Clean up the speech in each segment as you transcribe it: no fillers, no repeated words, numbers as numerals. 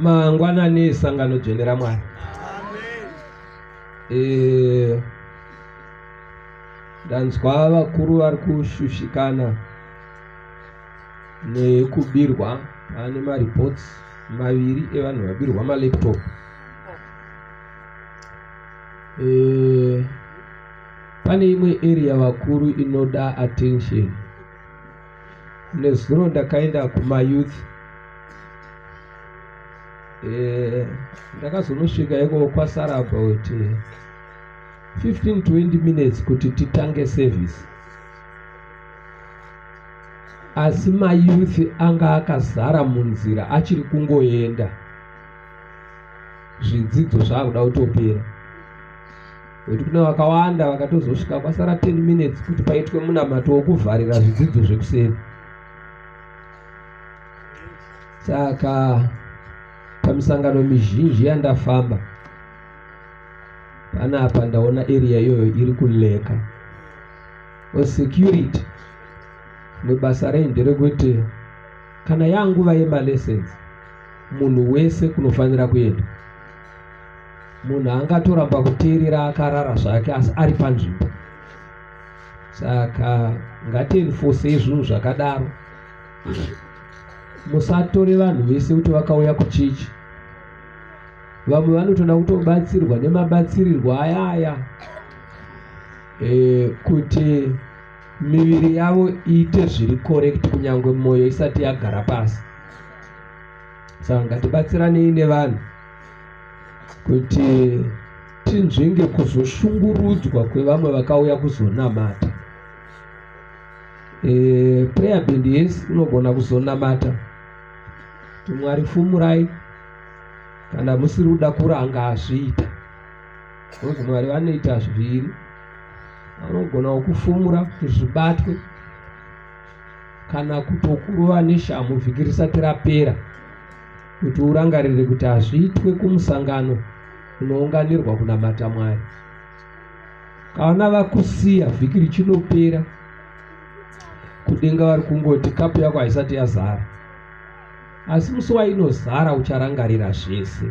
Mangwanani sangano dzvene raMwari. Eh, ndanzwa vakuru vari kushushikana nekubirwa. Pane mareports maviri evanhu vabirwa malaptop. Eh, pane imwe area vakuru inoda attention. Nezuro ndakaenda kumayouth, ndakazonosvika ikoko kwasara about 15 20 minutes kuti titange service, asi mayouth anga akazara munzira achiri kungoenda. Zvidzidzo zvaakuda kutopera, nekuti kune vakawanda vakatozosvika kwasara 10 minutes kuti paitwe munamato wokuvharira zvidzidzo zvekuseri. Saka pamisangano mizhinji yandafamba panapa, ndaona area iyoyo iri kulacka security. Nebasa rei nderekuti kana yanguva yemalessons, munhu wese kunofanira kuenda. Munhu angatoramba kuteerera akarara zvake, asi ari panzvimbo. Saka ngatienforcei zvinhu zvakadaro. Musatore vanhu vese kuti vakauya kuchechi. Vamwe vanotoda kutobatsirwa nemabatsirirwo aya kuti miviri yavo iite zviri correct, kunyange mwoyo isati yagara pasi. Saka ngatibatsiranei nevanhu kuti tinzvinge kuzoshungurudzwa kwevamwe vakauya kuzonamata. Prayer band, yes, unogona kuzonamata kuti Mwari fumurai kana musiri kuda kuranga. Hazviita nokuti Mwari vanoita zviviri: vanogonawo kufumura kuti zvibatwe, kana kutokurova neshamu vhiki risati rapera kuti urangarire kuti hazviitwe kumusangano unounganirwa kunamata Mwari. Kana vakusiya vhiki richinopera, kudenga vari kungoti kapu yako haisati yazara, asi musi wainozara ucharangarira zvese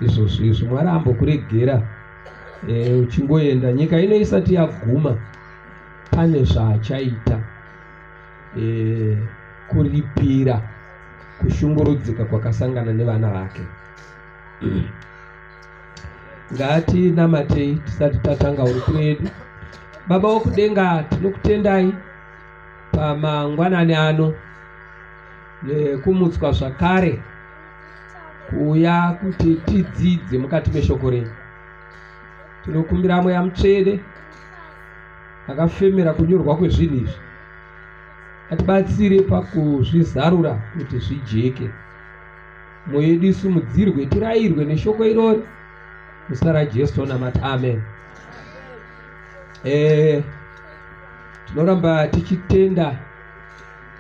izvozvo. Izvi Mwari ambokuregera uchingoenda. Nyika ino isati yaguma, pane zvaachaita kuripira kushungurudzika kwakasangana nevana vake. Ngatinamatei tisati tatanga hurukuro yedu. Baba wokudenga, tinokutendai pamangwanani ano nekumutswa zvakare kuuya kuti tidzidze mukati meshoko renyu. Tinokumbira Mweya Mutsvene akafemera kunyorwa kwezvinhu izvi atibatsire pakuzvizarura kuti zvijeke. Mwoyo yedu isimudzirwe, tirayirwe neshoko irori. Muzita raJesu tonamata, amen. Tinoramba tichitenda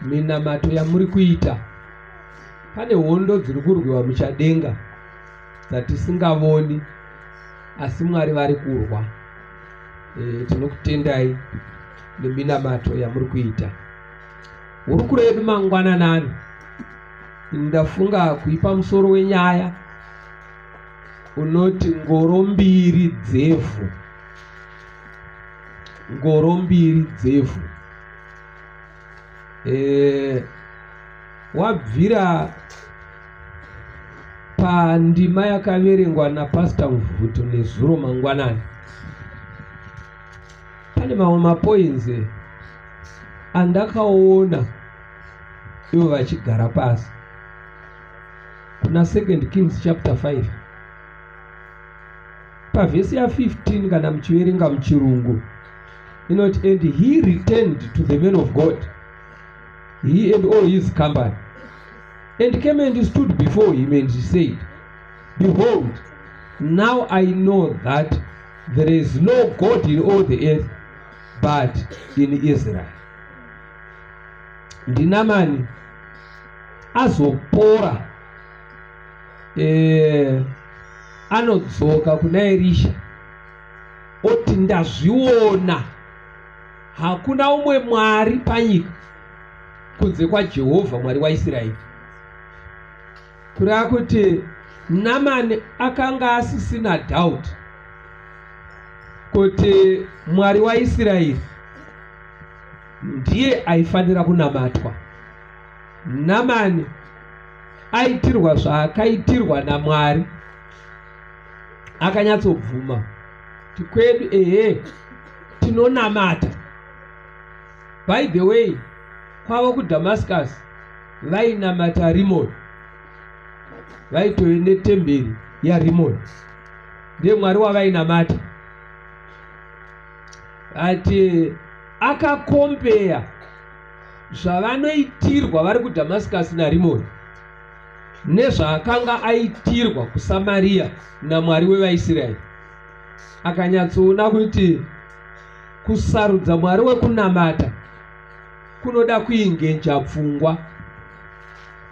minamato yamuri kuita. Pane hondo dziri kurwiwa muchadenga dzatisingavoni, asi Mwari vari kurwa. Tinokutendai neminamato yamuri kuita. Hurukuro yedu mangwananani ndafunga kuipa musoro wenyaya unoti "Ngoro mbiri dzevhu". Ngoro mbiri dzevhu. Wabvira pandima yakaverengwa napastor Mvuto nezuro mangwanani, pane mamwe mapoints andakaona ivo vachigara pasi kuna Second Kings chapter 5 pavhesi ya15. Kana muchiverenga muchirungu inoti, "And he returned to the man of God, he and all his company, and came and stood before him, and he said, 'Behold, now I know that there is no God in all the earth but in Israel.'" NdiNamani azopora, anodzoka kuna Erisha oti, "Ndazviona, hakuna umwe Mwari panyika kunze kwaJehovha Mwari waIsraeri." Kureva kuti Namani akanga asisina doubt kuti Mwari waIsraeri ndiye aifanira kunamatwa. Namani aitirwa zvaakaitirwa naMwari akanyatsobvuma kuti kwedu ehe tinonamata. By the way, kwavo kuDamascus vainamata Rimoni, vaitove netemberi yaRimoni, ndiye mwari wavainamata. Ati akakompeya zvavanoitirwa vari kuDamascus naRimoni nezvaakanga aitirwa kuSamaria naMwari wevaIsraeri. Akanyatsoona kuti kusarudza Mwari wekunamata kunoda kuingenja pfungwa,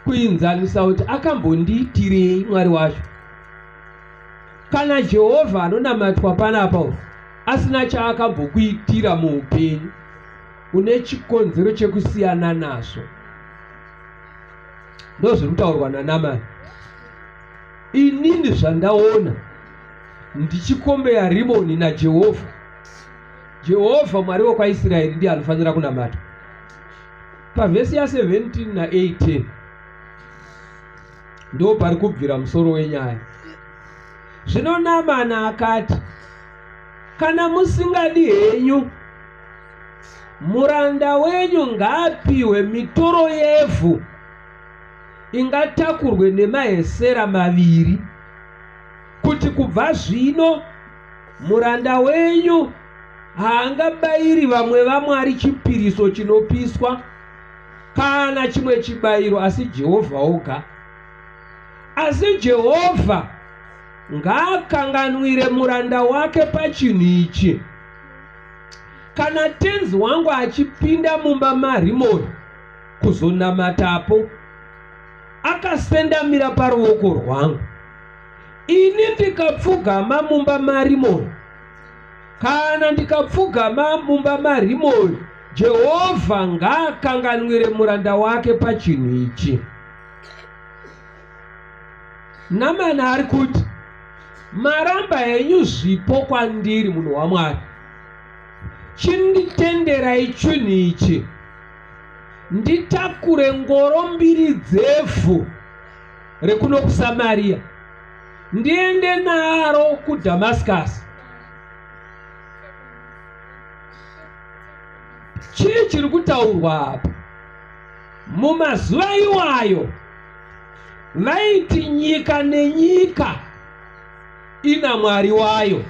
kuinzanisa kuti akambondiitirei Mwari wacho. Kana Jehovha anonamatwa panapa asina chaakambokuitira muupenyu, une chikonzero chekusiyana nazvo. Ndozviri kutaurwa naNamani. Inini zvandaona ndichikombeya Rimoni naJehovha. Jehovha Mwari wekwaIsraeri ndiye anofanira kunamatwa. Pavhesi ya17 na18 ndo pari kubvira musoro wenyaya. Zvino Namani akati, kana musingadi henyu muranda wenyu ngaapiwe mitoro yevhu ingatakurwe nemahesera maviri, kuti kubva zvino muranda wenyu haangabayiri vamwe vamwari chipiriso chinopiswa kana chimwe chibayiro asi Jehovha oga. Asi Jehovha ngaakanganwire muranda wake pachinhu ichi. Kana tenzi wangu achipinda mumba maRimoni kuzonamatapo, akasendamira paruoko rwangu, ini ndikapfugama mumba maRimoni, kana ndikapfugama mumba maRimoni, Jehovha ngaakanganwire muranda wake pachinhu ichi. Namani ari kuti, maramba henyu zvipo kwandiri munhu waMwari, chinditenderai chinhu ichi nditakure ngoro mbiri dzevhu rekuno kuSamaria ndiende naro kuDhamascus. Chii chiri kutaurwa apa? Mumazuva iwayo vaiti nyika nenyika ina mwari wayo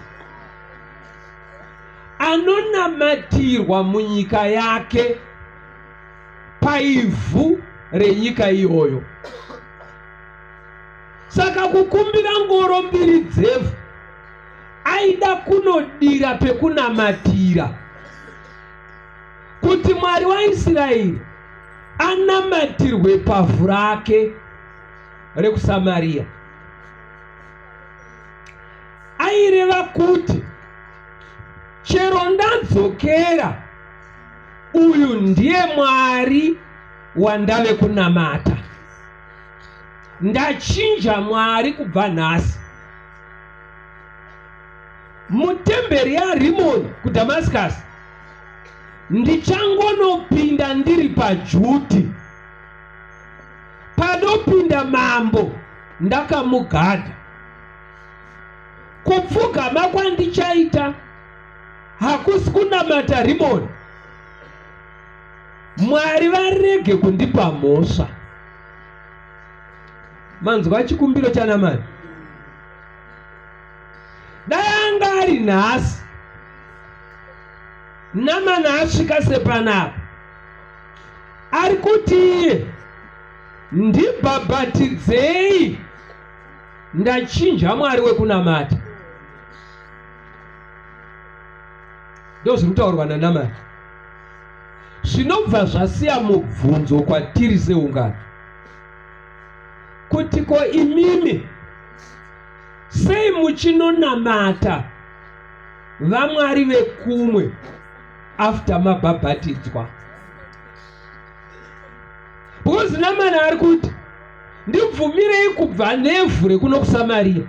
anonamatirwa munyika yake paivhu renyika iyoyo. Saka kukumbira ngoro mbiri dzevhu aida kunodira pekunamatira kuti Mwari waIsraeri anamatirwe pavhu rake rekuSamaria. Aireva kuti chero ndadzokera, uyu ndiye Mwari wandave kunamata. Ndachinja Mwari kubva nhasi. Mutemberi yaRimoni kuDhamascus ndichangonopinda ndiri pajuti. Panopinda mambo ndakamugadha. Kupfugama kwandichaita hakusi kunamata Rimoni. Mwari varege kundipa mhosva. Manzwa chikumbiro chaNamani? Dai anga ari nhasi, Namani asvika sepanapa, ari kuti iye ndibhabhatidzei, ndachinja Mwari wekunamata. Ndozviri kutaurwa naNamani, zvinobva zvasiya mubvunzo kwatiri seungano kuti ko imimi sei muchinonamata vamwari vekumwe after mabhabhatidzwa? Because Namani ari kuti Ndibvumirei kubva nevhu rekuno kuSamaria.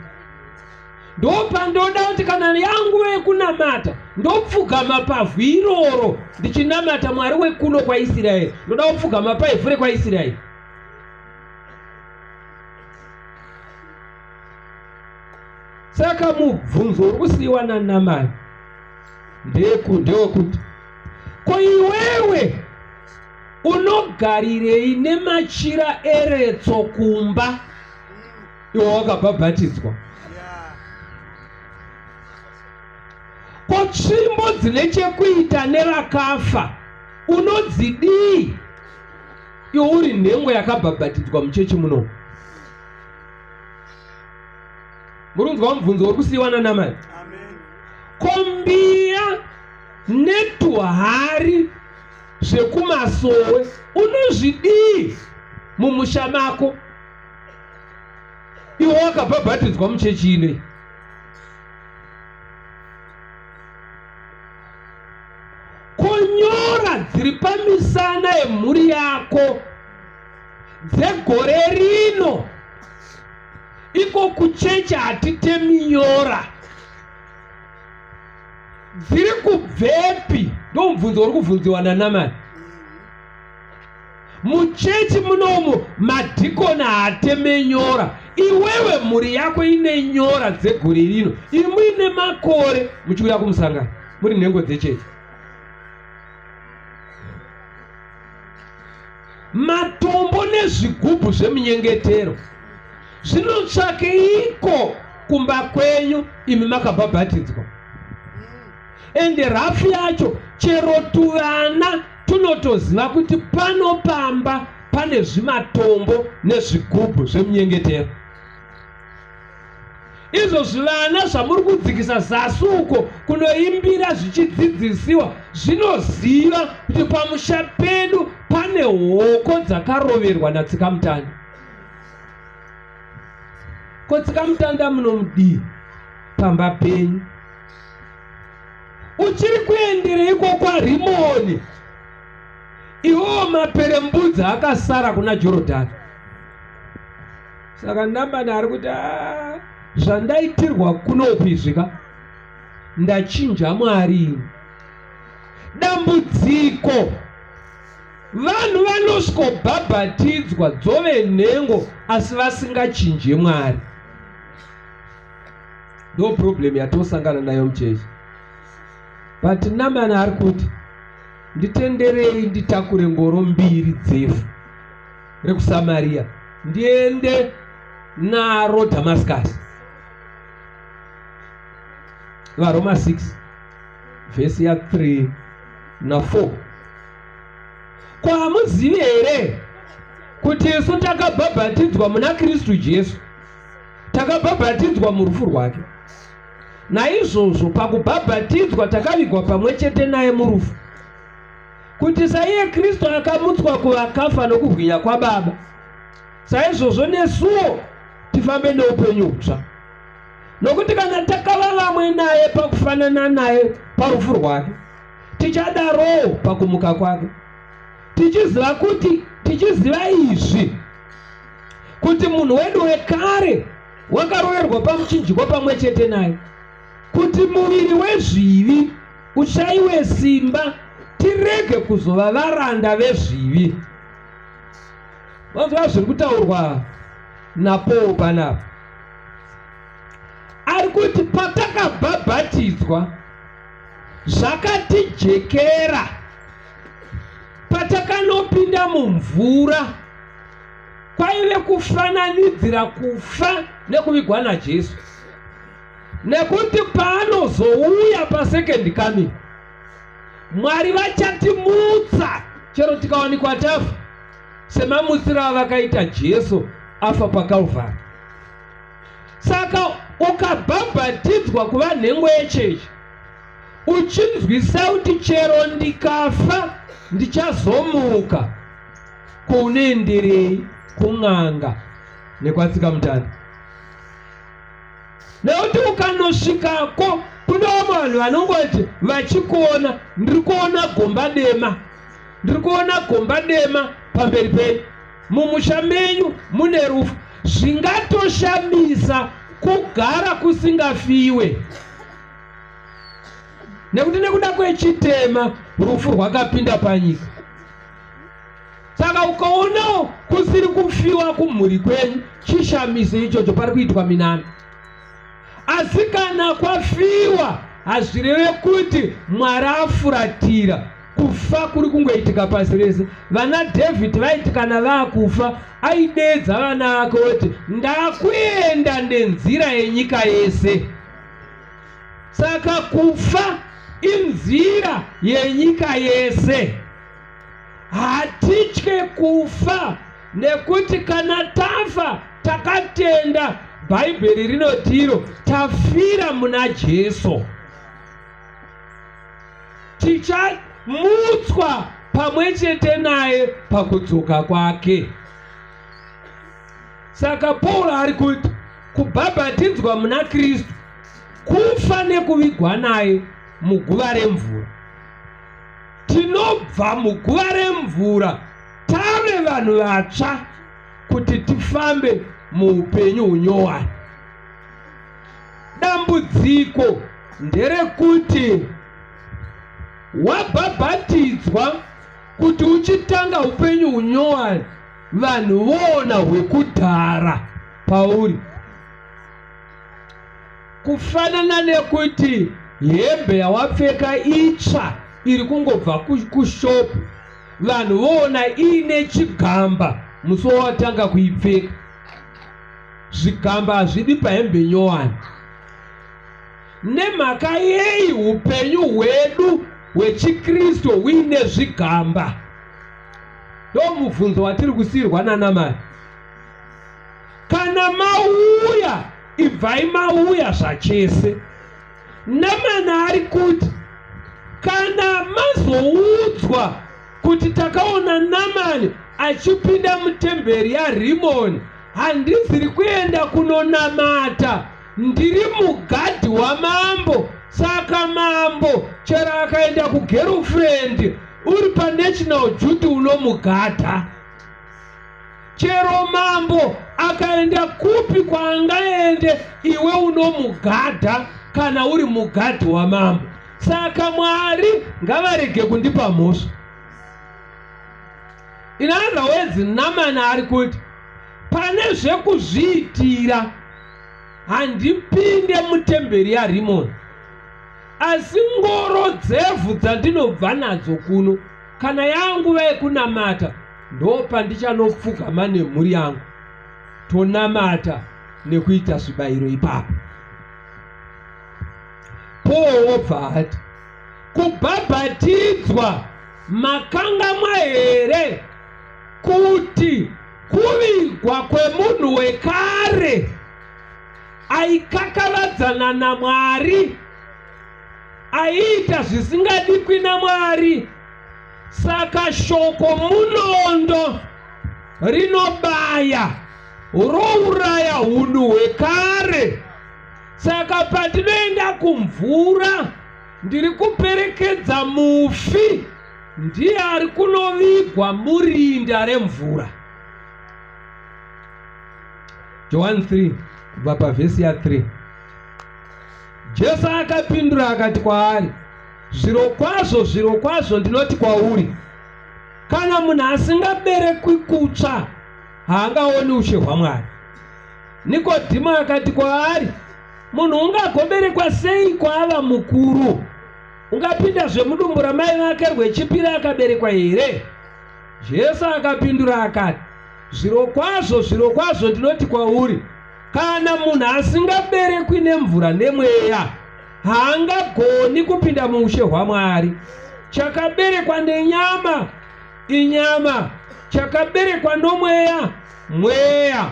Ndopandoda kuti kana yanguva yekunamata ndopfugama pavhu iroro ndichinamata Mwari wekuno kwaIsraeri. Ndoda kupfugama paivhu rekwaIsraeri. Saka mubvunzo uri kusiiwa naNamani ndewekuti ko iwewe unogarirei nemachira eretso kumba iwe wakabhabhatidzwa? Ko tsvimbo dzine chekuita nevakafa unodzidii iwe uri nhengo yakabhabhatidzwa muchechi muno? Muri kunzwa mubvunzo uri kusiiwa naNamani? Ko mbiya netuhari zvekumasowe unozvidii mumusha mako iwe wakabhabhatidzwa muchechi inoi? Ko nyora dziri pamisana yemhuri yako dzegore rino iko kuchechi hatitemi nyora dziri kubvepi? Ndomubvunzo uri kubvunziwa naNamani. Muchechi munomu madhikoni haateme nyora. Iwewe mhuri yako ine nyora dzegore rino, imi muine makore muchiuya kumusangano muri nhengo dzechechi. Matombo nezvigubhu zvemunyengetero zvinotsvakeiko kumba kwenyu imi makabhabhatidzwa? Ende rafu yacho chero tuvana tunotoziva kuti pano pamba pane zvimatombo nezvigubhu zvemunyengetero. Izvo zvivana zvamuri kudzikisa zasi uko kunoimbira zvichidzidzisiwa zvinoziva kuti pamusha pedu pane hoko dzakaroverwa natsikamutanda. Ko tsikamutanda munomudii pamba penyu? Uchiri kuendereiko kwaRimoni? Iwowo maperembudzi akasara kuna Jorodhani. Saka Namani ari kuti ah, zvandaitirwa kunoku izvi ka ndachinja Mwari. Dambudziko vanhu vanosvikobhabhatidzwa dzove nhengo asi vasingachinje Mwari. Ndo problem yatosangana nayo muchechi. But Namani ari kuti nditenderei nditakure ngoro mbiri dzevhu rekuSamaria ndiende naro Damascus. VaRoma 6 vhesi ya 3 na 4. Ko hamuzivi here kuti isu takabhabhatidzwa muna Kristu Jesu, takabhabhatidzwa murufu rwake? Naizvozvo pakubhabhatidzwa takavigwa pamwe chete naye murufu, kuti saiye Kristu akamutswa kuvakafa nokubwinya kwaBaba, saizvozvo nesuwo tifambe neupenyu hutsva. Nokuti kana takava vamwe naye pakufanana naye parufu rwake, tichadarowo pakumuka kwake. Tichiziva kuti tichiziva izvi kuti munhu wedu wekare wakaroverwa pamuchinjikwa pamwe chete naye, kuti muviri wezvivi ushaiwe simba, tirege kuzova varanda vezvivi. Vanzwa zviri kutaurwa naPaul panapa. Ari kuti patakabhabhatidzwa zvakatijekera, patakanopinda mumvura kwaive kufananidzira kufa nekuvigwa naJesu, nekuti paanozouya pasecond coming Mwari vachatimutsa chero tikawanikwa tafa semamutsiro avakaita Jesu afa paCalvary. Saka ukabhabhatidzwa kuva nhengo yechechi uchinzwisa kuti chero ndikafa ndichazomuka, ko unoenderei kun'anga nekwatsikamutanda? Nekuti ukanosvikako kune vamwe vanhu vanongoti vachikuona, ndiri kuona gomba dema, ndiri kuona gomba dema pamberi penyu. Mumusha menyu mune rufu. Zvingatoshamisa kugara kusingafiwe. Nekuti nekuda kwechitema rufu rwakapinda panyika. Saka ukaonawo kusiri kufiwa kumhuri kwenyu, chishamiso ichocho, pari kuitwa minana. Asi kana kwafiwa hazvireve kuti Mwari afuratira. Kufa kuri kungoitika pasi rese. Vana David vaiti kana vakufa aideedza vana vake oti ndakuenda nenzira yenyika yese. Saka kufa inzira yenyika yese. Hatitye kufa nekuti kana tafa takatenda, Bhaibheri rinotiro tafira muna Jesu. Tichamutswa pamwe chete naye pakudzoka kwake. Saka Paul ari kuti kubhabhatidzwa muna Kristu kufa nekuvigwa naye muguva remvura. Tinobva muguva remvura tave vanhu vatsva kuti tifambe muupenyu hunyowani. Dambudziko nderekuti wabhabhatidzwa kuti uchitanga upenyu hunyowani, vanhu voona hwekudhara pauri. Kufanana nekuti hembe yawapfeka itsva iri kungobva kushopu, vanhu voona iine chigamba musi wawatanga kuipfeka. Zvigamba hazvidi pahembe nyowani. Nemhaka yei upenyu hwedu hwechiKristu huine zvigamba? Ndo mubvunzo watiri kusiirwa nanamai. Kana mauya, ibvai mauya zvachese. Namana ari kuti kana mazoudzwa kuti takaona Namani achipinda mutemberi yaRimoni, handiziri kuenda kunonamata, ndiri mugadhi wamambo. Saka mambo chero akaenda kugerufurendi uri panational duty unomugadha. Chero mambo akaenda kupi kwaangaende, iwe unomugadha kana uri mugadhi wamambo. Saka Mwari ngavarege kundipa mhosva. In other words, Namani ari kuti pane zvekuzviitira handipinde mutemberi yaRimoni, asi ngoro dzevhu dzandinobva nadzo kuno, kana yanguva yekunamata ndopandichanopfugama nemhuri yangu tonamata nekuita zvibayiro ipapo. Paul wobva ati kubhabhatidzwa makangamwa here kuti kuvigwa kwemunhu wekare aikakavadzana naMwari, aiita zvisingadikwi naMwari? Saka shoko munondo rinobaya rouraya hunhu hwekare. Saka patinoenda kumvura, ndiri kuperekedza mufi, ndiye ari kunovigwa murinda remvura. Johani 3 kubva pavhesi ya 3. Jesu akapindura akati kwaari, Zvirokwazvo, zvirokwazvo ndinoti kwauri, kana munhu asingaberekwi kutsva haangaoni ushe hwaMwari. Nikodhimo akati kwaari, Munhu ungagoberekwa sei kwaava mukuru? Ungapindazve mudumbu ramai vake rwechipiri akaberekwa here? Jesu akapindura akati, Zvirokwazvo, zvirokwazvo ndinoti kwauri, kana munhu asingaberekwi nemvura nemweya, haangagoni kupinda muushe hwaMwari. Chakaberekwa nenyama inyama, chakaberekwa nomweya mweya.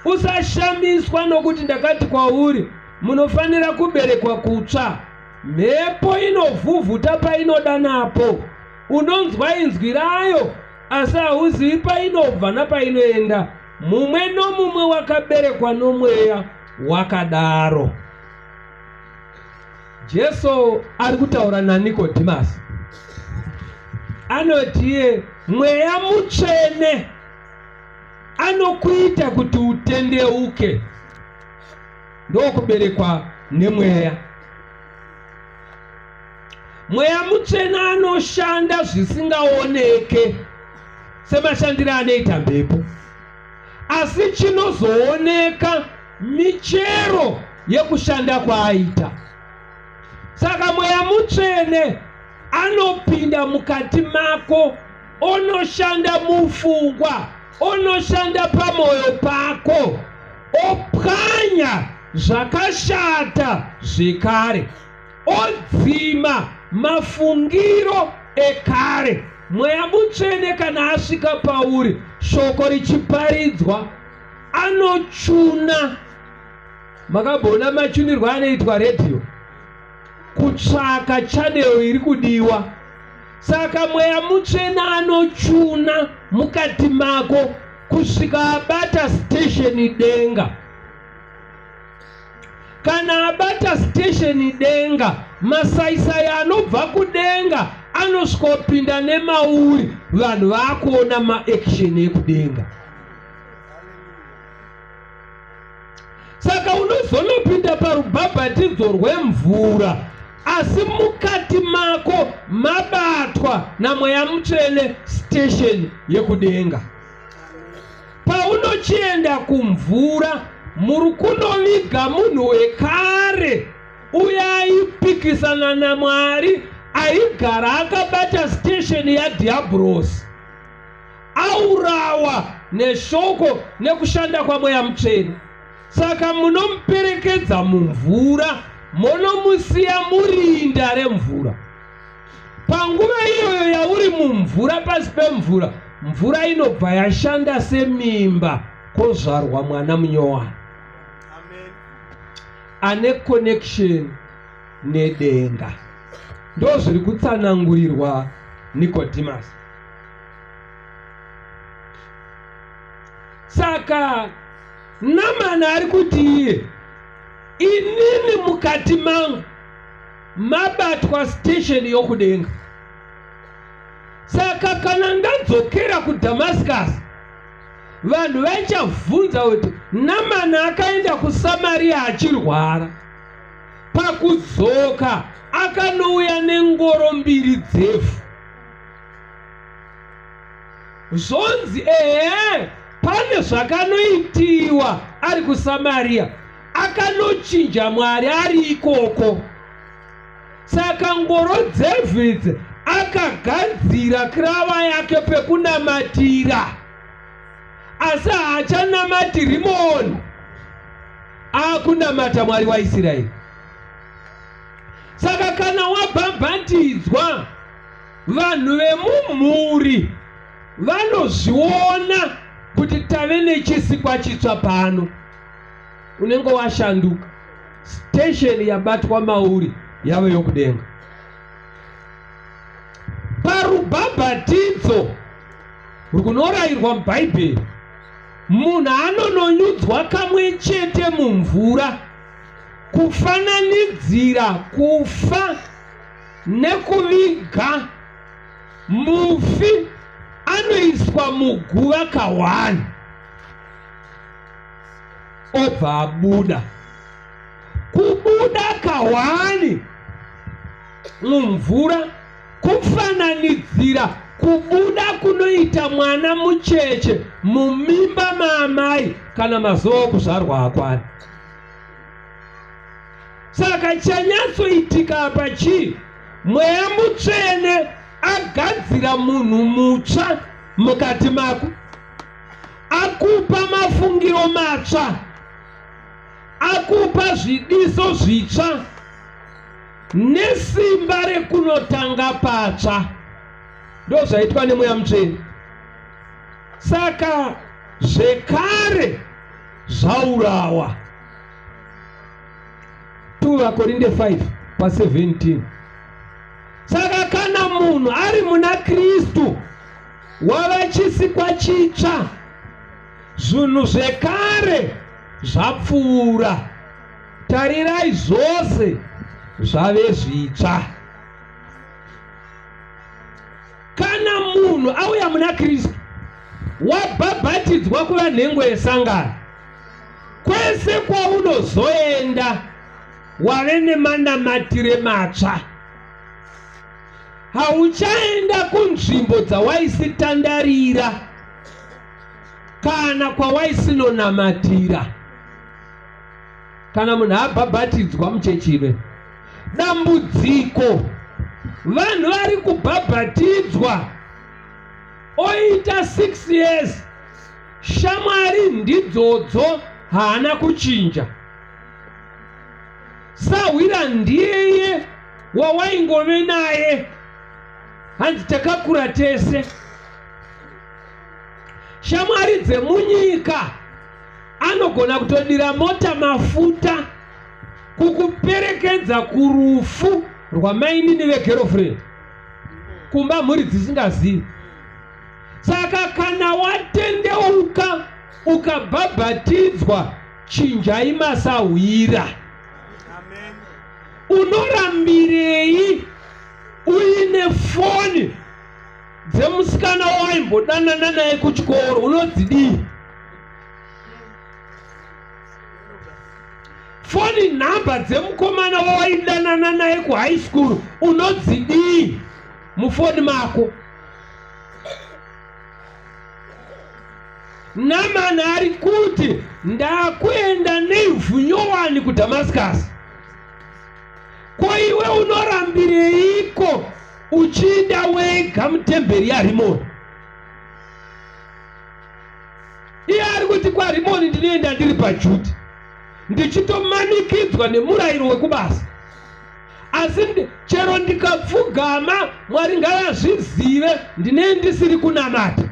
Usashamiswa nokuti ndakati kwauri, munofanira kuberekwa kutsva. Mhepo inovhuvhuta painoda napo, unonzwa inzwi rayo, asi hauzivi painobva napainoenda. Mumwe nomumwe wakaberekwa nomweya wakadaro. Jesu ari kutaura naNikodhimasi, anoti iye mweya mutsvene. Anokuita kuti utendeuke. Ndokuberekwa nemweya. Mweya Mutsvene anoshanda zvisingaoneke semashandiro anoita mhepo, asi chinozooneka michero yekushanda kwaaita. Saka Mweya Mutsvene anopinda mukati mako, onoshanda mupfungwa, onoshanda pamwoyo pako, opwanya zvakashata zvekare, odzima mafungiro ekare. Mweya Mutsvene kana asvika pauri, shoko richiparidzwa, anochuna. Makamboona machunirwo anoitwa redhiyo? Kutsvaka chanel iri kudiwa. Saka Mweya Mutsvene anochuna mukati mako kusvika abata station denga. Kana abata station denga, masaisai anobva kudenga anosvikopinda nemauri, vanhu vakuona maaction ekudenga. Saka unozonopinda parubhabhatidzo rwemvura, asi mukati mako mabatwa naMweya Mutsvene station yekudenga. Paunochienda kumvura, muri kunoviga munhu wekare uya aipikisana naMwari, aigara akabata station yaDhiabhurosi, aurawa neshoko nekushanda kwaMweya Mutsvene. Saka munomuperekedza mumvura, monomusiya murinda remvura. Panguva iyoyo yauri mumvura, pasi pemvura, mvura inobva yashanda semimba, kozvarwa mwana munyowani ane connection nedenga. Ndozviri kutsanangurirwa Nicodemus. Saka Namani ari kuti iye, inini mukati mangu mabatwa station yokudenga. Saka kana ndadzokera kuDamascus, vanhu vachavhunza kuti Namani akaenda kuSamaria achirwara, pakudzoka akanouya nengoro mbiri dzevhu. Zvonzi ehe, pane zvakanoitiwa ari kuSamaria, akanochinja Mwari ari ikoko. Saka ngoro dzevhu idzi akagadzira kirava yake pekunamatira, asi haachanamati Rimoni, akunamata Mwari waIsraeri. Saka kana wabhabhatidzwa, vanhu vemumhuri vanozviona kuti tave nechisikwa chitsva pano. Unenge washanduka, station yabatwa mauri yave yokudenga. Parubhabhatidzo runorayirwa muBhaibheri, munhu anononyudzwa kamwe chete mumvura, kufananidzira kufa nekuviga. Mufi anoiswa muguva kahwani, obva abuda. Kubuda kahwani mumvura kufananidzira kubuda kunoita mwana mucheche mumimba maamai kana mazuva okuzvarwa akwana. Saka chanyatsoitika apa chii? Mweya Mutsvene agadzira munhu mutsva mukati mako, akupa mafungiro matsva, akupa zvidiso zvitsva nesimba rekunotanga patsva. Ndozvaitwa neMweya Mutsvene. Saka zvekare zvaurawa. 2 VaKorinde 5 pa 17. Saka kana munhu ari muna Kristu wava chisikwa chitsva, zvinhu zvekare zvapfuura, tarirai zvose zvave zvitsva. Kana munhu auya muna Kristu, Wabhabhatidzwa kuva nhengo yesangano, kwese kwaunozoenda wave nemanamatire matsva. Hauchaenda kunzvimbo dzawaisitandarira kana kwawaisinonamatira. Kana munhu abhabhatidzwa muchechi ino, dambudziko vanhu vari kubhabhatidzwa oita 6 years, shamwari ndidzodzo, haana kuchinja. Sahwira ndiyeye wawaingove naye, hanzi takakura tese. Shamwari dzemunyika anogona kutodira mota mafuta kukuperekedza kurufu rwamainini vegirlfriend kumba mhuri dzisingazivi. Saka kana watendeuka ukabhabhatidzwa, chinjai masahwira. Unorambirei uine foni dzemusikana wawaimbodanana naye kuchikoro? Unodzidii? Foni nhamba dzemukomana wawaidanana naye kuhigh school unodzidii mufoni mako? Namani ari kuti ndakuenda neivhu nyowani kuDhamascus. Ko iwe unorambireiko uchiinda wega mutemberi yaRimoni? Iye ari kuti kwaRimoni ndinoenda ndiri pajuti, ndichitomanikidzwa nemurayiro wekubasa. Asi chero ndikapfugama, Mwari ngavazvizive, ndinee ndisiri kunamata.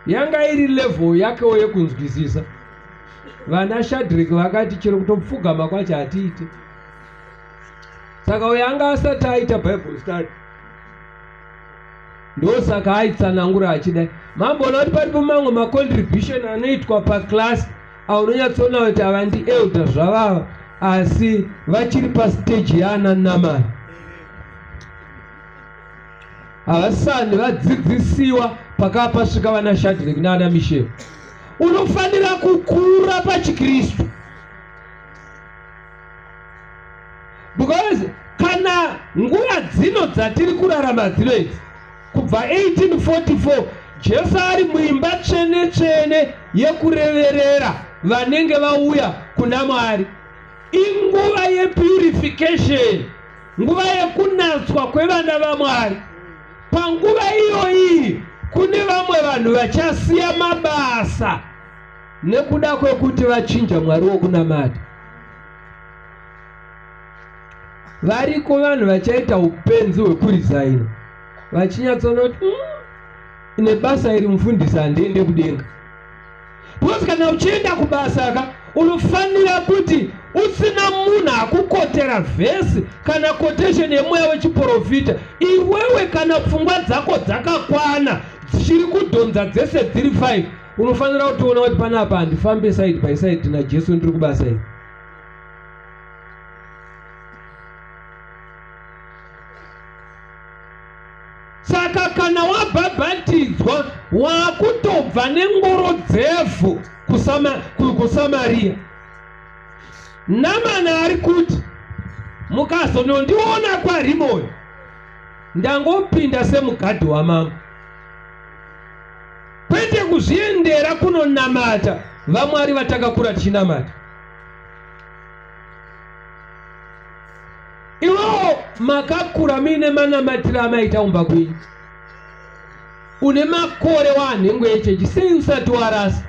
Yanga iri level yakewo yekunzwisisa. Vana Shadrach vakati chero kutopfugama kwacho hatiite. Saka uyo anga asati aita Bible study, ndosaka aitsanangura achidai. Mamboona kuti paripo mamwe macontribution anoitwa paclass aunonyatsoona kuti ava ndi elder zvavava, asi vachiri pastage yaana Namani. Havasani vadzidzisiwa pakava pasvika vana Shadrach naana Mishel. Unofanira kukura pachiKristu, because kana nguva dzino dzatiri kurarama dzino idzi, kubva 1844 Jesu ari muimba tsvene tsvene yekureverera vanenge vauya kuna Mwari, inguva yepurification, nguva yekunatswa kwevana vaMwari. Panguva iyoyi kune vamwe vanhu vachasiya mabasa nekuda kwekuti vachinja Mwari wokunamata. Variko vanhu vachaita upenzi hwekurizaina vachinyatsoona kuti nebasa iri mufundisi handiende kudenga. Because kana uchienda kubasa ka, unofanira kuti usina munhu akukotera vhesi kana quotation yemweya wechiprofita. Iwewe kana pfungwa dzako dzakakwana dzichiri kudhonza dzese dziri 5, unofanira kutoona kuti panapa handifambe side by side naJesu, ndiri kubasa iri. Saka kana wabhabhatidzwa wakutobva nengoro dzevhu kuSamaria. Namani ari kuti mukazonondiona kwaRimoni ndangopinda semugadhi wamambo, kwete kuzviendera kunonamata vamwari vatakakura tichinamata. Iwewo makakura muine manamatiro amaita kumba kwenyu, une makore waanhengo yechechi, sei usati warasa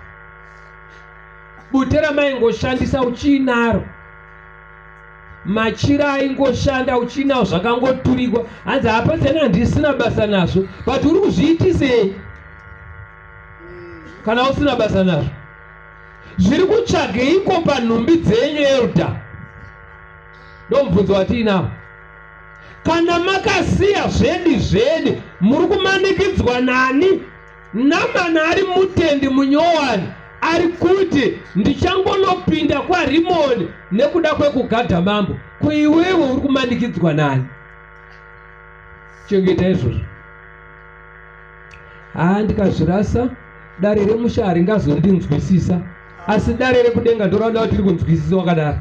bute ramaingoshandisa uchiinaro, machira aingoshanda uchiinawo, zvakangoturikwa, hanzi hapasiyana, handisina basa nazvo, but uri kuzviitisei kana usina basa nazvo? Zviri kutsvageiko panhumbi dzenyu elder? Ndomubvunzo watiinawo. Kana makasiya zvedi zvedi, muri kumanikidzwa nani? Namani ari mutendi munyowani ari kuti ndichangonopinda kwaRimoni nekuda kwekugadha mambo. Ko iwewe uri kumanikidzwa nani? Chengeta izvozvo. Haa, ndikazvirasa. Dare remusha haringazondinzwisisa, asi dare rekudenga ndorauda kuti tiri kunzwisisa wakadaro.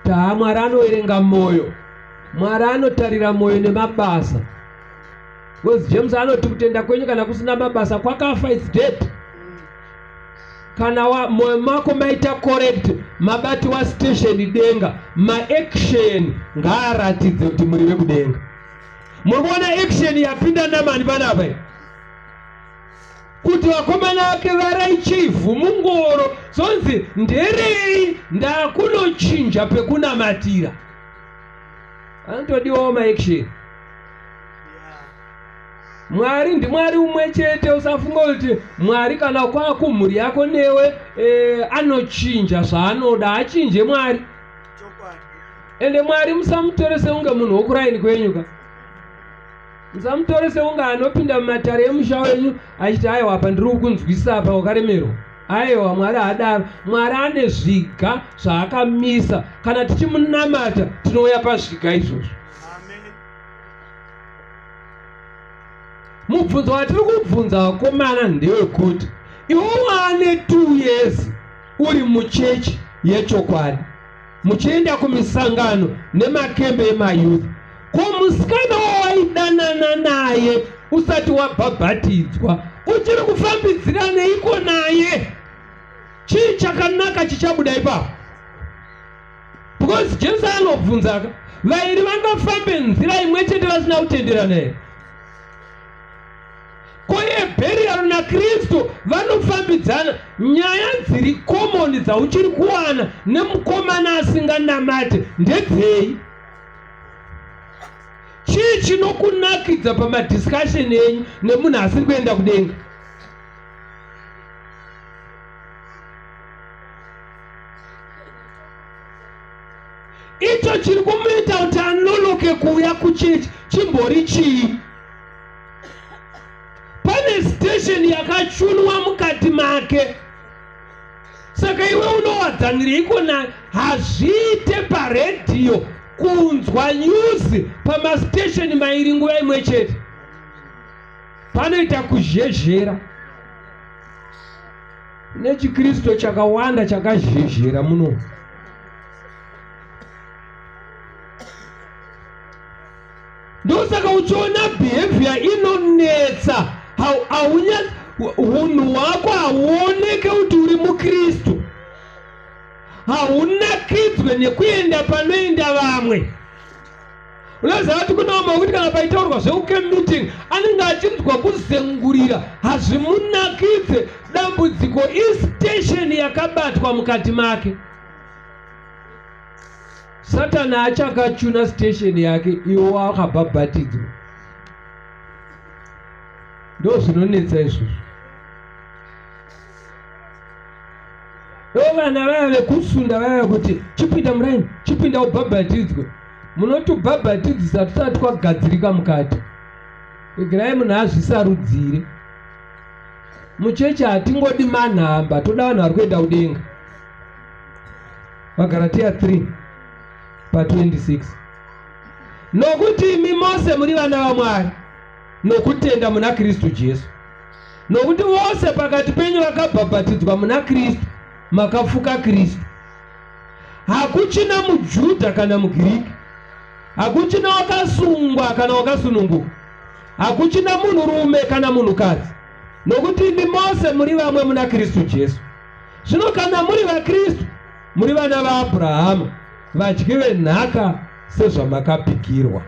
Taa Mwari anoverenga moyo. Mwari anotarira moyo nemabasa. Because James anoti kutenda kwenyu kana kusina mabasa kwakafa, it's dead. Kana wa, moyo mako maita correct, mabatiwa station denga, maaction ngaaratidze kuti muri vekudenga. Muri kuona action yapinda Namani panapa iyi? Kuti vakomana vake varaichivhu mungoro zonzi nderei ndakunochinja pekunamatira. Anotodiwawo maaction. Mwari ndiMwari umwe chete, usafunga kuti Mwari kana kwakumhuri yako newe e, anochinja zvaanoda, achinje Mwari. Ende Mwari musamutore seunge munhu wokuraini kwenyu ka. Musamutore seunge anopinda mumatare emusha wenyu achiti aiwa apa ndiri kukunzwisa apa wakaremerwa. Aiwa Mwari haadaro. Mwari ane zviga zvaakamisa. Kana tichimunamata tinouya pazviga izvozvo. Mubvunzo watiri kubvunza vakomana ndewekuti iwe waane 2 years uri muchechi yechokwadi muchienda kumisangano nemakembe emayouth ko musikana wawaidanana naye usati wabhabhatidzwa uchiri kufambidziraneiko naye chii chakanaka chichabuda ipapo because jesu anobvunzaka vairi vangafambe nzira imwe chete vasina kutenderana here ko ebheriaro nakristu vanofambidzana nyaya dziri komoni dzauchiri kuwana nemukomana asinganamate ndedzei chii chinokunakidza pamadiscussion enyu nemunhu asiri kuenda kudenga icho chiri kumuita kuti anonoke kuuya kuchechi chimbori chii pane station yakachunwa mukati make saka iwe unowadzanireiko naye hazviite paredhiyo kunzwa nyuzi pamastation mairi nguva imwe chete panoita kuzhezhera nechikristu chakawanda chakazhezhera muno ndosaka uchiona behavior inonetsa haunya hunhu hwako hauoneke kuti uri mukristu haunakidzwe nekuenda panoenda vamwe unoziva kuti kune vamwe vekuti kana paitaurwa zveucamp meeting anenge achinzwa kuzengurira hazvimunakidze dambudziko istation yakabatwa mukati make satani achakachuna station yake iwo wakabhabhatidzwa ndo zvinonetsa izvozvo ndo vana vaya vekusunda vaya kuti chipinda muraini chipinda ubhabhatidzwe munotubhabhatidzisa tusati twagadzirika mukati regerai munhu azvisarudzire muchechi hatingodi manhamba toda vanhu vari kuenda kudenga VaGaratia 3 pa 26 Nokuti imi mose muri vana vaMwari nokutenda muna Kristu Jesu. Nokuti vose pakati penyu vakabhabhatidzwa muna Kristu makafuka Kristu. Hakuchina muJudha kana muGiriki, hakuchina wakasungwa kana wakasununguka, hakuchina munhurume kana munhukadzi, nokuti imi mose muri vamwe muna Kristu Jesu. Zvino kana muri vaKristu, muri vana vaAbhurahama, vadyi venhaka sezvamakapikirwa.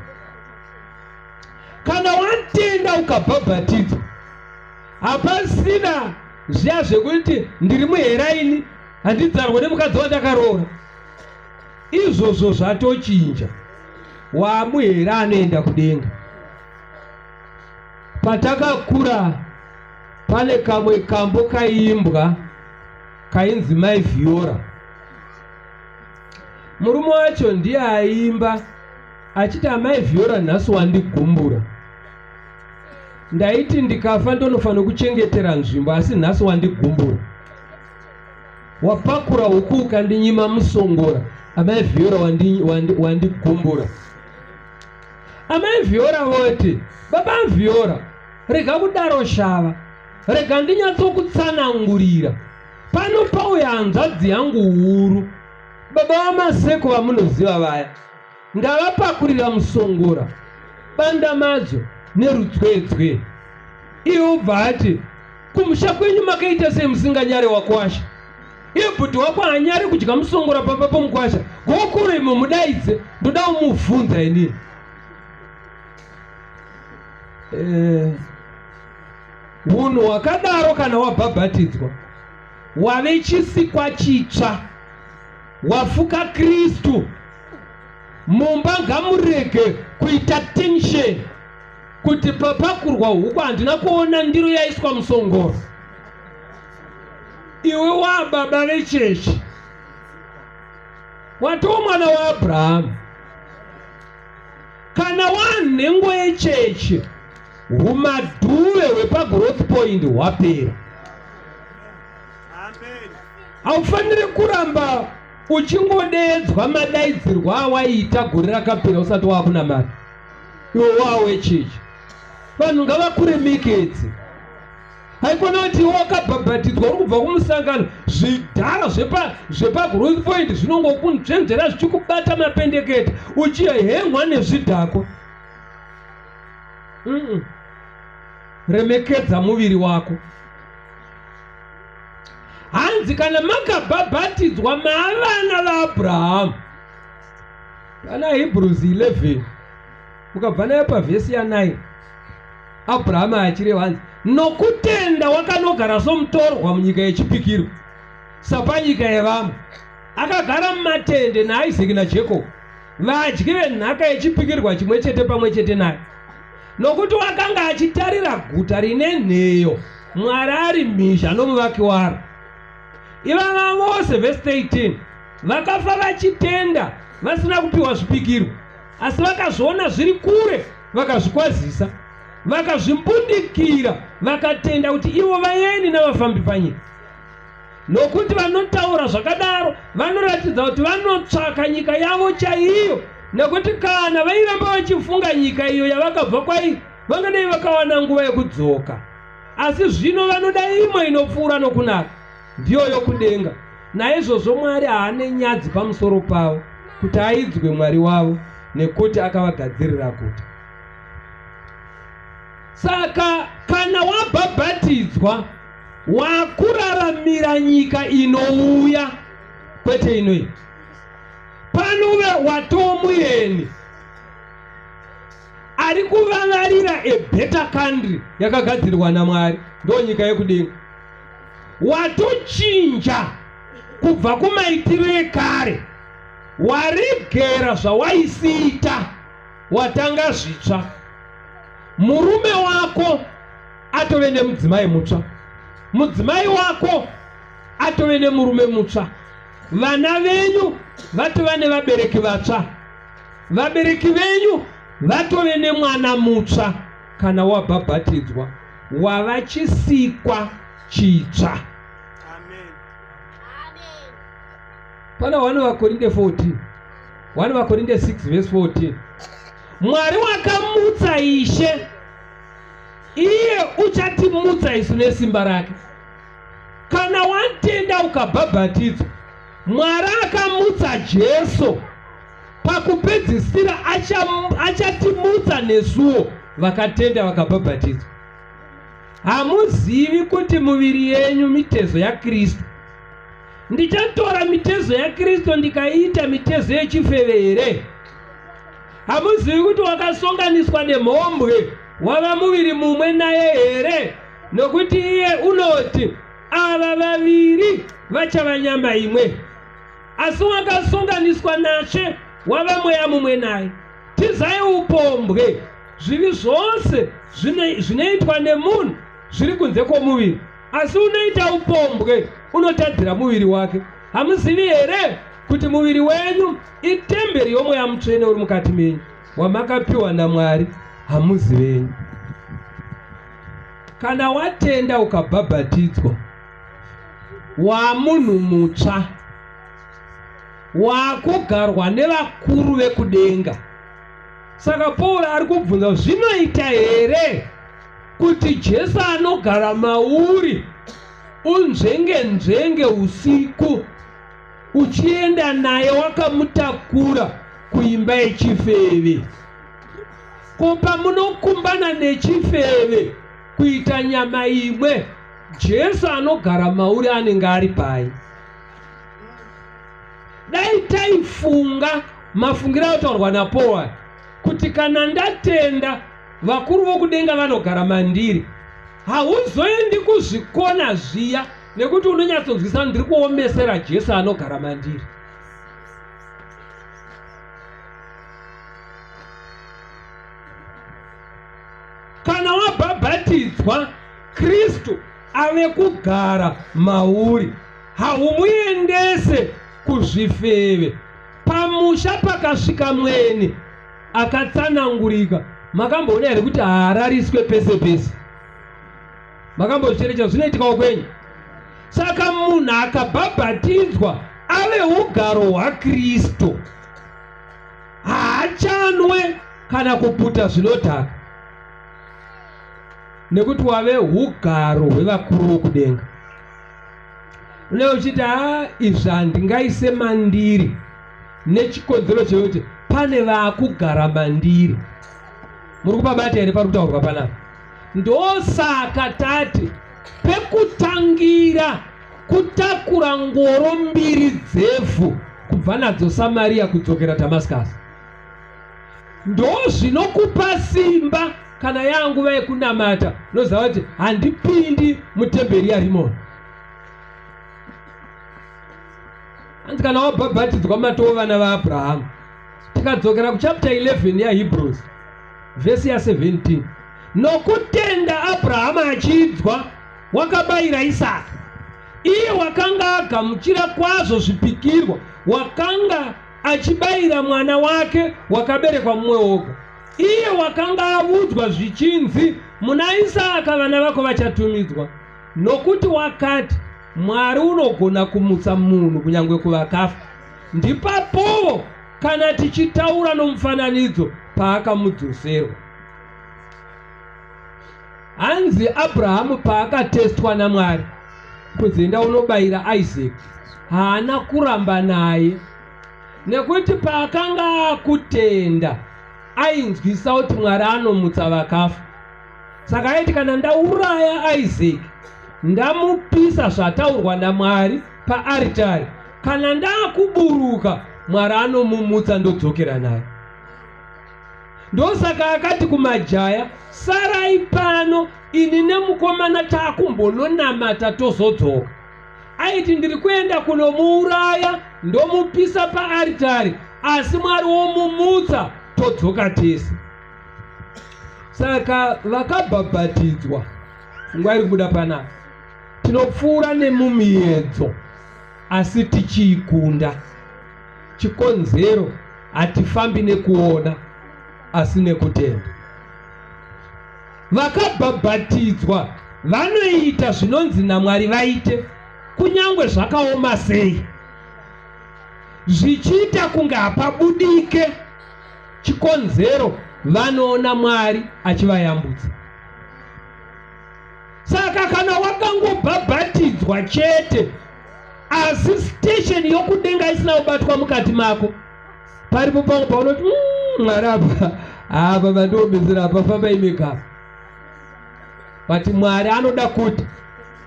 Kana watenda ukabhabhatidzwa, hapasina zviya zvekuti ndiri muheraini handidzarwe nemukadzi wandakaroora. Izvozvo zvatochinja, wamuhera anoenda kudenga. Patakakura Pane kamwe kambo kaiimbwa kainzi Mai Vhiora. Murume wacho ndiye aiimba achiti amai Vhiora nhasi wandigumbura. Ndaiti ndikafa ndonofanira kuchengetera nzvimbo asi nhasi wandigumbura. Wapakura huku ukandinyima musongora amai Vhiora wandigumbura wandi, wandi Amai Vhiora voti baba Vhiora. Rega kudaro shava. Rega ndinyatsokutsanangurira. Pano pauya hanzvadzi yangu huru. Baba vaMaseko vamunoziva vaya. Ndavapakurira musongora, bandamadzo nerutswetswe. Iye obva ati, Kumusha kwenyu makaita sei musinganyare wakwasha? Iye bhuti wako haanyari kudya musongora pamba pomukwasha. Gokuro imo mudaidze, ndoda kumubvunza inini. Eh, unhu hwakadaro kana wabhabhatidzwa wave chisikwa chitsva wafuka Kristu mumba ngamurege kuita tension kuti papakurwa huku handina kuona ndiro yaiswa musongoro iwe wababa vechechi watoo mwana waAbrahamu kana wanhengo yechechi humadhuve hwepagrowth point hwapera haufaniri kuramba uchingodeedzwa madaidzirwo awaiita gore rakapera usati wakunamata iwe wawechechi vanhu ngavakuremekedze haikona kuti iwe wakabhabhatidzwa uri kubva kumusangano zvidhara zvepagrowth point zvinongokunzvenzvera zvichikubata mapendekete uchihengwa nezvidhakwa mm -mm. Remekedza muviri wako. Hanzi kana makabhabhatidzwa maavana vaAbrahamu. Pana Hebrews 11 mukabva nayo pavhesi ya 9 Abrahamu achireva hanzi nokutenda wakanogara somutorwa munyika yechipikirwa sapanyika yevamwe akagara mumatende naIsaki naJacob vadyi venhaka yechipikirwa chimwe chete pamwe chete naye nokuti wakanga achitarira guta rine nheyo Mwari ari mhizha nomuvaki waro. Ivava vose, vhesi 13, vakafa vachitenda vasina kupiwa zvipikirwa, asi vakazviona zviri kure vakazvikwazisa, vakazvimbundikira, vakatenda kuti ivo vaeni navafambi panyika. Nokuti vanotaura zvakadaro vanoratidza kuti vanotsvaka nyika yavo chaiyo, nekuti kana vairamba vachifunga nyika iyo yavakabva kwairi, vangadai vakawana nguva yekudzoka. Asi zvino vanoda imwe inopfuura nokunaka, ndiyo yokudenga. Naizvozvo Mwari haane nyadzi pamusoro pavo kuti aidzwe Mwari wavo, nekuti akavagadzirira guta. Saka kana wabhabhatidzwa, wakuraramira nyika inouya kwete inoyi panove watoo muyeni ari kuvavarira a better country yakagadzirwa namwari ndo nyika yekudenga watochinja kubva kumaitiro ekare waregera zvawaisiita watanga zvitsva murume wako atove nemudzimai mutsva mudzimai wako atove nemurume mutsva vana venyu vatova nevabereki vatsva vabereki venyu vatove nemwana mutsva kana wabhabhatidzwa wava chisikwa chitsva pana 1 vakorinde 14 1 vakorinde 6 vese 14 mwari wakamutsa ishe iye uchatimutsa isu nesimba rake kana watenda ukabhabhatidzwa mwari akamutsa jesu pakupedzisira achatimutsa nesuwo vakatenda vakabhabhatidzwa hamuzivi kuti muviri yenyu mitezo yakristu ndichatora mitezo yakristu ndikaiita mitezo yechifeve here Hamuzivi kuti wakasonganiswa nemhombwe wava muviri mumwe naye here? Nokuti iye unoti, Ava vaviri vachava nyama imwe. Asi wakasonganiswa naShe wava mweya mumwe naye. Tizai upombwe. Zvivi zvose zvinoitwa nemunhu zviri kunze kwomuviri, asi unoita upombwe unotadzira muviri wake. Hamuzivi here kuti muviri wenyu itemberi yomweya mutsvene uri mukati menyu wamakapiwa namwari hamuzi venyu kana watenda ukabhabhatidzwa wamunhu mutsva wakugarwa nevakuru vekudenga saka pauro ari kubvunza zvinoita here Kuti Jesu anogara mauri unzvenge nzvenge usiku uchienda naye wakamutakura kuimba yechifeve. Ko pamunokumbana nechifeve kuita nyama imwe, Jesu anogara mauri anenge ari pai? Dai taifunga mafungiro autaurwa naPaul kuti kana ndatenda vakuru vokudenga vanogara mandiri, hauzoendi kuzvikona zviya nekuti unonyatsonzwisa ndiri kuomesera Jesu anogara mandiri. Kana wabhabhatidzwa, Kristu ave kugara mauri. Haumuendese kuzvifeve. Pamusha pakasvika mweni akatsanangurika, makamboona here kuti haarariswe pese pese? Makambozvicherechedza zvinoitikawo kwenyu? Saka munhu akabhabhatidzwa ave ugaro hwaKristu, haachanwe kana kuputa zvinodhaka nekuti wave ugaro hwevakuru vokudenga. Unenge uchiti haa izvi handingaise mandiri nechikonzero chekuti pane vaakugara mandiri. Muri kupabata here pari kutaurwa panapa? Ndosaka tati pekutangira kutakura ngoro mbiri dzevhu kubva nadzo Samaria kudzokera Damascus. Ndozvinokupa simba kana yanguva yekunamata, unoziva kuti handipindi mutemberi yaRimoni. Hanzi kana wabhabhatidzwa matoo vana vaAbrahamu. Tikadzokera kuchapter 11 yaHebrews vhesi ya 17 nokutenda Abrahamu achiidzwa wakabayira Isaka, iye wakanga agamuchira kwazvo zvipikirwa, wakanga achibayira mwana wake wakaberekwa mumwe woga, iye wakanga avudzwa zvichinzi, muna Isaka vana vako vachatumidzwa. Nokuti wakati, Mwari unogona kumutsa munhu kunyange kuvakafa. Ndipapovo kana tichitaura nomufananidzo paakamudzoserwa. Hanzi Abrahamu paakatestwa naMwari kunzi enda unobayira Isaac, haana kuramba naye nekuti paakanga akutenda ainzwisa kuti Mwari anomutsa vakafa. Saka aiti kana ndauraya Isaac ndamupisa zvataurwa naMwari paaritari, kana ndakuburuka Mwari anomumutsa ndodzokera naye. Ndosaka akati kumajaya, sarai pano ini nemukomana takumbononamata tozodzoka. Aiti ndiri kuenda kunomuuraya ndomupisa paaritari, asi Mwari womumutsa todzoka tese. Saka vakabhabhatidzwa, pfungwa iri kubuda panapa, tinopfuura nemumiedzo asi tichiikunda. Chikonzero hatifambi nekuona asi nekutenda. Vakabhabhatidzwa vanoita zvinonzi naMwari vaite kunyange zvakaoma sei, zvichiita kunge hapabudike. Chikonzero vanoona Mwari achivayambutsa. Saka kana wakangobhabhatidzwa chete asi station yokudenga isina kubatwa mukati mako, paripo pamwe paunoti Mwari apa apa vandiomesera apa fambai mega. But Mwari anoda kuti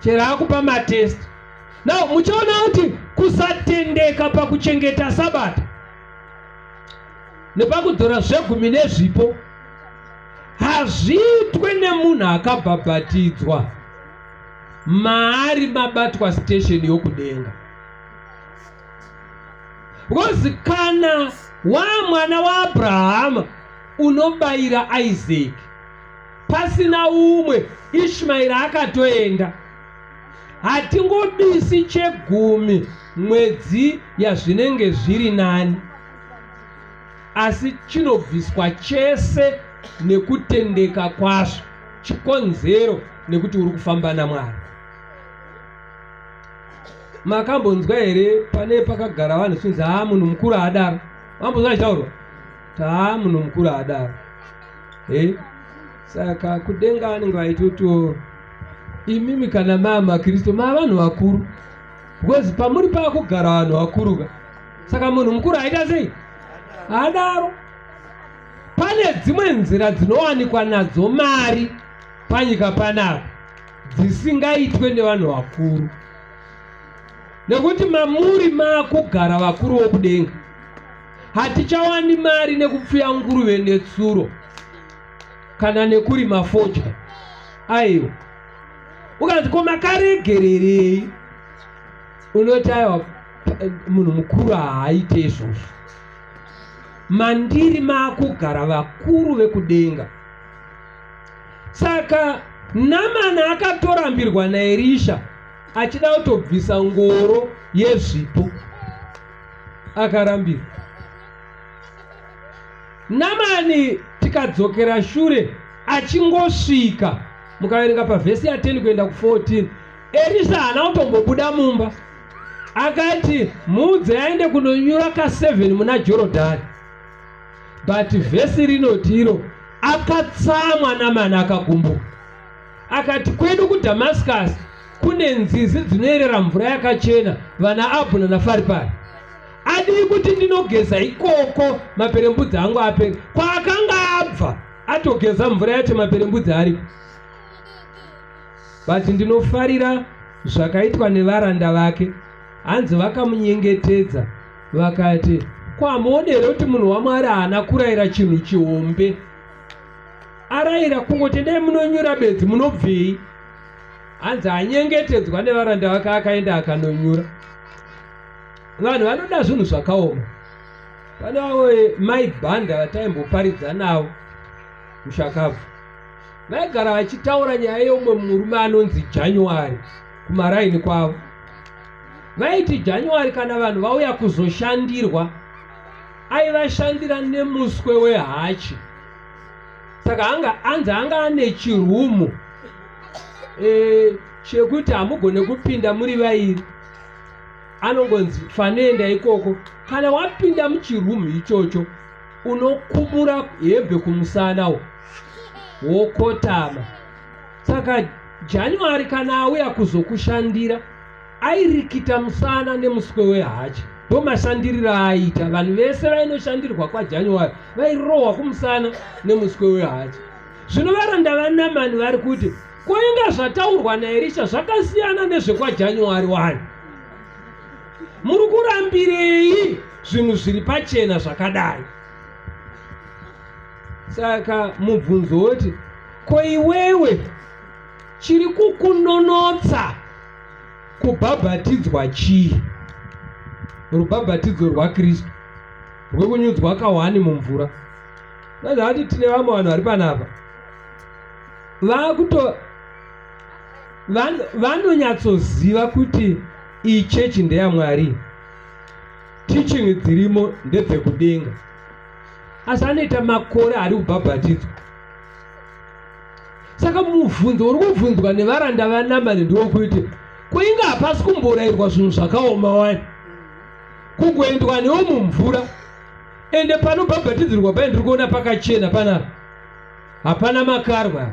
chero akupa matest. Now muchiona kuti kusatendeka pakuchengeta Sabata nepakudzora zvegumi nezvipo hazviitwe nemunhu akabhabhatidzwa maari mabatwa station yokudenga, because kana wamwana waAbrahama unobayira Isaac pasina umwe, Ishmaeri akatoenda. Hatingobisi chegumi mwedzi yazvinenge zviri nani, asi chinobviswa chese nekutendeka kwazvo, chikonzero nekuti uri kufamba naMwari. Makambonzwa here pane pakagara vanhu chinzi haa munhu mukuru haadaro? Mambonzwa achitaurwa kuti haa munhu mukuru haadaro? Hey? Saka kudenga vanenge vaitotiwo imimi kana maa maKristu maa vanhu vakuru, because pamuri paakugara vanhu vakuru ka. Saka munhu mukuru aita sei? Haadaro. Pane dzimwe nzira dzinowanikwa nadzo mari panyika panapa dzisingaitwe nevanhu vakuru, nekuti mamuri maakugara vakuru vokudenga. Hatichawani mari nekupfuya nguruve netsuro kana nekurima fodya. Aiwa, ukanzi ko makaregererei, unoti aiwa, munhu mukuru haaite izvozvo. Mandiri maakugara vakuru vekudenga. Saka Namani akatorambirwa naErisha achida kutobvisa ngoro yezvipo, akarambirwa. Namani tikadzokera shure achingosvika, mukaverenga pavhesi ya 10 kuenda ku14, Erisha haana kutombobuda mumba, akati muudze aende kunonyura ka7 muna Jorodhani. But vhesi rinoti iro akatsamwa Namani akagumbuka, akati kwedu kuDhamascus kune nzizi dzinoerera mvura yakachena vana Abhuna naFaripari, adii kuti ndinogeza ikoko maperembudzi angu apere. Kwaakanga abva atogeza mvura yacho maperembudzi ariko. But ndinofarira zvakaitwa nevaranda vake, hanzi vakamunyengetedza vakati, ko hamuoni here kuti munhu waMwari haana kurayira chinhu chihombe, arayira kungoti endai munonyura bedzi, munobvei? Hanzi anyengetedzwa nevaranda vake akaenda akanonyura. Vanhu vanoda zvinhu zvakaoma. Pane vamwe mai Bhanda vataimboparidza navo mushakabvu, vaigara vachitaura nyaya yeumwe murume anonzi January kumaraini kwavo. Vaiti January kana vanhu vauya kuzoshandirwa aivashandira nemuswe wehachi. Saka anga anzi anga ane chirumu chekuti hamugone kupinda muri vairi, anongonzi fanoenda ikoko. Kana wapinda muchirumu ichocho unokumura hembe kumusana wokotama. Saka January kana auya kuzokushandira airikita musana nemuswe wehachi. Ndomashandiriro aaita. Vanhu vese vainoshandirwa kwaJanuary vairohwa kumusana nemuswe wehachi. Zvino varanda vaNamani vari kuti koinga zvataurwa naErisha zvakasiyana nezvekwaJanuary 1. Muri kurambirei zvinhu zviri pachena zvakadai? Saka mubvunzo woti ko iwewe chiri kukunonotsa kubhabhatidzwa chii? Rubhabhatidzo rwaKristu rwekunyudzwa kahwani mumvura. Zvati tine vamwe vanhu vari panapa vakuto vanonyatsoziva kuti iyi chechi ndeyaMwari, teaching dzirimo ndedzekudenga, asi anoita makore ari kubhabhatidzwa. Saka mubvunzo uri kubvunzwa nevaranda vaNamani ndewokuti kuinga hapasi kumborayirwa zvinhu zvakaoma wani, kungoendwa newo mumvura. Ende panobhabhatidzirwa paye ndiri kuona pakachena panapa, hapana makarwa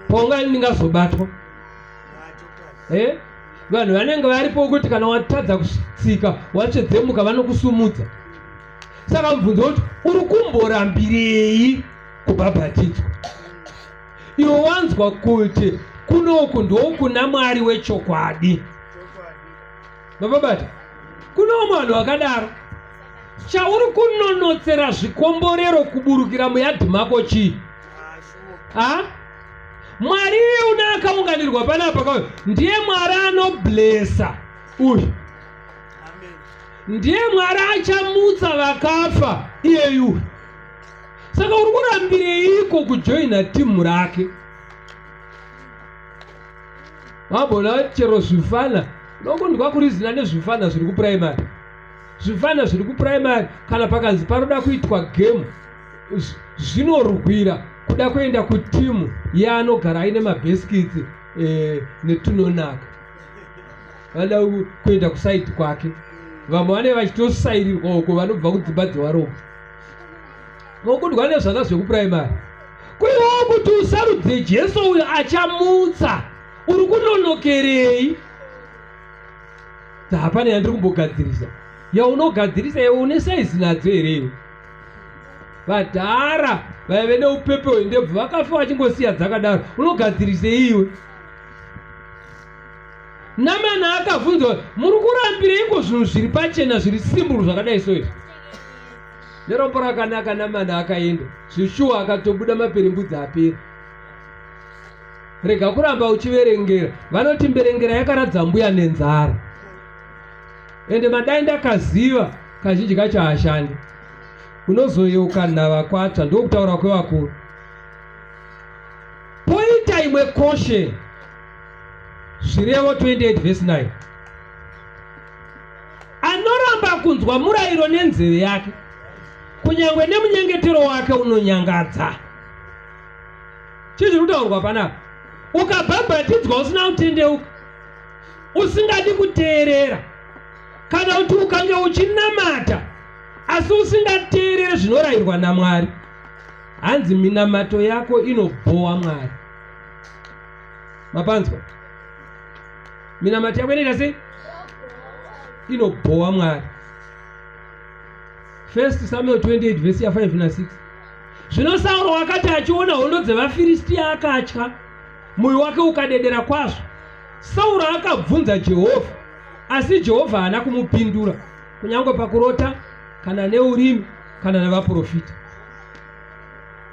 paungani ndingazobatwa. Vanhu vanenge varipo kuti kana watadza kutsika watsvedzemuka vanokusumudza. Saka mubvunzo woti uri kumborambirei kubhabhatidzwa? Iwe wanzwa kuti kunoku ndokuna Mwari wechokwadi. Mababata, kuno vanhu vakadaro. Chauri kunonotsera zvikomborero kuburukira muyadhi mako chii? Ha? Mwari iye una akaunganirwa panapa kauyu ndiye Mwari anoblesa uyu, ndiye Mwari achamutsa vakafa iyeyu. Saka uri kurambireiko kujoina timu rake? Wambona chero zvifana unokundwa kurizina nezvifana zviri kupuraimari. Zvifana zviri kupuraimari kana pakanzi panoda kuitwa gemu zvinorwira kuda kuenda kutimu yaanogara aine mabheskitsi netunonaka. Vanoda kuenda kusaidi kwake. Vamwe vanenge vachitosairirwa uko vanobva kudzimba dzevarombo. Vokundwa nezvana zvekupuraimari. Kuiwawo kuti usarudze Jesu uyo achamutsa, uri kunonokerei? Hapana yandiri kumbogadzirisa. Yaunogadzirisa iwe une saizi nadzo here iwe? Vadhara vaive neupepe hwendebvu vakafa vachingosiya dzakadaro. Unogadzirisei iwe? Namani akabvunzwa, muri kurambireiko zvinhu zviri pachena zviri simburu zvakadai so izvi? Nerombo rakanaka Namani akaenda zvishuwa akatobuda maperembudzi apera. Rega kuramba uchiverengera, vanoti mberengera yakaradza mbuya nenzara. Ende madai ndakaziva kazhinji kacho haashandi. Unozoyeuka nhava kwatsva ndokutaura kwevakuru. Poita imwe caution. Zvirevo 28 verse 9. Anoramba kunzwa murayiro nenzeve yake, kunyange nemunyengetero wake unonyangadza. Chii chiri kutaurwa panapa? Ukabhabhatidzwa usina kutendeuka, usingadi kuteerera, kana kuti ukange uchinamata asi usingateerere zvinorayirwa naMwari, hanzi minamato yako inobhowa Mwari. Mapanzwa? Minamato yako inoita sei? Inobhowa Mwari. First Samuel 28 vhesi ya 5 na 6. Zvino Sauro wakati achiona hondo dzevaFiristia akatya, mwoyo wake ukadedera kwazvo. Sauro akabvunza Jehovha, asi Jehovha haana kumupindura, kunyange pakurota kana neurimi kana navaprofita.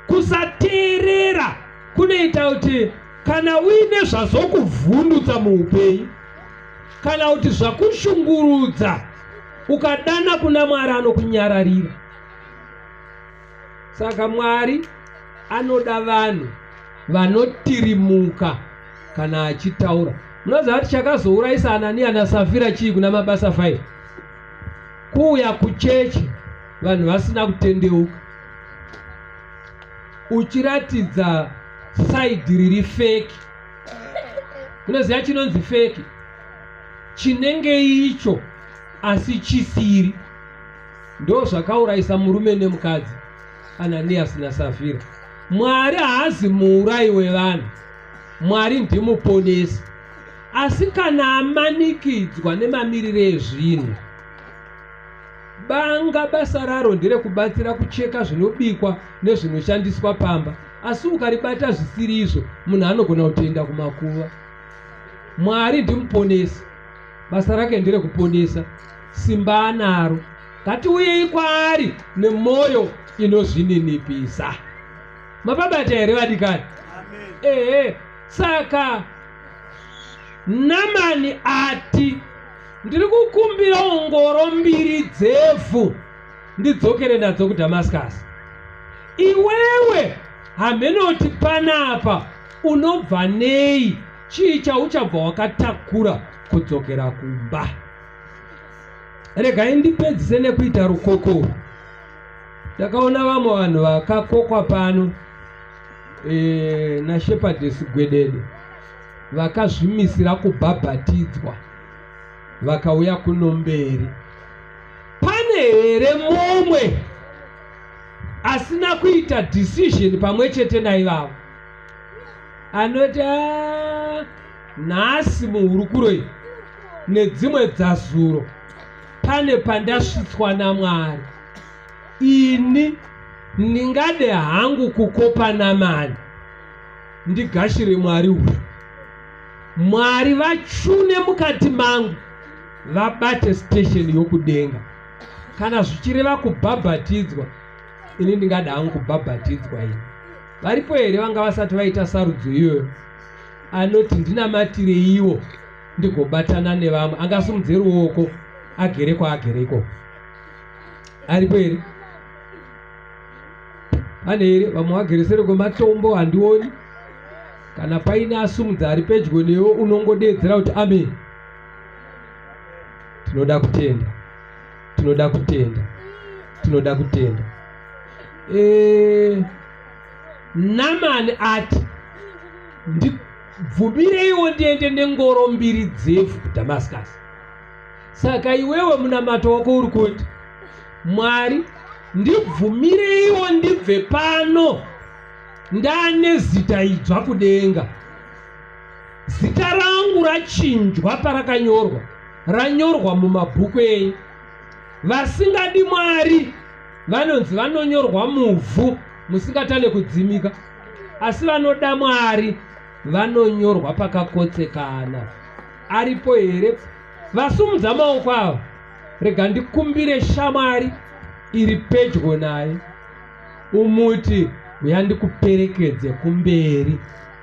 Kusateerera kunoita kuti kana uine zvazokuvhundutsa muupenyu kana kuti zvakushungurudza, ukadana kuna Mwari anokunyararira. Saka Mwari anoda vanhu vanotirimuka kana achitaura. Munoziva kuti chakazourayisa Anania naSafira chii kuna Mabasa 5? Kuuya kuchechi vanhu vasina kutendeuka, uchiratidza saidhi riri feki. Munoziva chinonzi feki? Chinenge icho asi chisiri. Ndozvakaurayisa murume nemukadzi Ananias naSafira. Mwari haazi muurayi wevanhu. Mwari ndimuponesi. Asi kana amanikidzwa nemamiriro ezvinhu, banga basa raro nderekubatsira kucheka zvinobikwa nezvinoshandiswa pamba. Asi ukaribata zvisiri izvo, munhu anogona kutoenda kumakuva. Mwari ndimuponesi. Basa rake nderekuponesa. Simba anaro. Ngatiuyei kwaari nemwoyo inozvininipisa. Mapabata here vadikani? Ehe, saka Namani ati ndiri kukumbirawo ngoro mbiri dzevhu ndidzokere nadzo kuDhamascus. Iwewe hamenoti panapa unobva nei? Chii chauchabva wakatakura kudzokera kumba? Regai ndipedzise nekuita rukoko. Ndakaona vamwe vanhu vakakokwa pano e, naShepherdess Gwedede vakazvimisira kubhabhatidzwa vakauya kuno mberi. Pane here mumwe asina kuita decision pamwe chete naivavo anoti ah, nhasi muhurukuro iyi nedzimwe dzazuro pane pandasvitswa naMwari ini ndingade hangu kukopa namani ndigashire Mwari uyu. Mwari vachune mukati mangu vabate station yokudenga. Kana zvichireva kubhabhatidzwa, ini ndingada hangu kubhabhatidzwa ini. Varipo here vanga vasati vaita sarudzo iyoyo? Anoti ndinamatireiwo ndigobatana nevamwe. Angasimudze ruoko agere kwaagere ikoko. Aripo here? Pane here vamwe vagere seri kwematombo handioni. Kana paine asumudza ari pedyo newe unongodeedzera kuti amen. Tinoda kutenda. Tinoda kutenda. Tinoda kutenda. Eh, Namani ati ndibvumireiwo ndiende nengoro mbiri dzevhu kuDhamascus. Saka iwewe munamato wako uri kuti Mwari ndibvumireiwo ndibve pano. Ndane zita idzva kudenga. Zita rangu rachinjwa parakanyorwa, ranyorwa mumabhuku enyu. Vasingadi Mwari vanonzi vanonyorwa muvhu musingatane kudzimika, asi vanoda Mwari vanonyorwa pakakotsekana. Aripo here vasumudza maoko avo? Rega ndikumbire shamwari iri pedyo naye umuti uya ndikuperekedze kumberi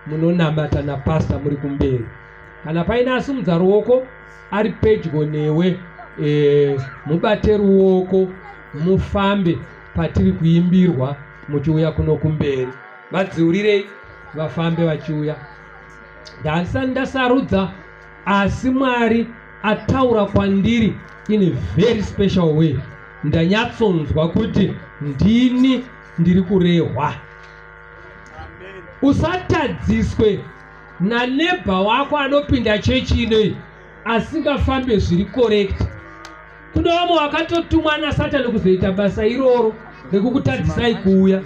munonamata napasta muri kumberi. Kana paine asumudza ruoko ari pedyo newe e, mubate ruoko mufambe patiri kuimbirwa muchiuya kuno kumberi. Vadziurirei vafambe vachiuya. Ndandisati ndasarudza asi Mwari ataura kwandiri in a very special way. Ndanyatsonzwa kuti ndini ndiri kurehwa. Usatadziswe nanebha wako anopinda chechi inoyi asingafambe zviri correct. Kune vamwe vakatotumwa naSatani kuzoita basa iroro rekukutadzisai kuuya,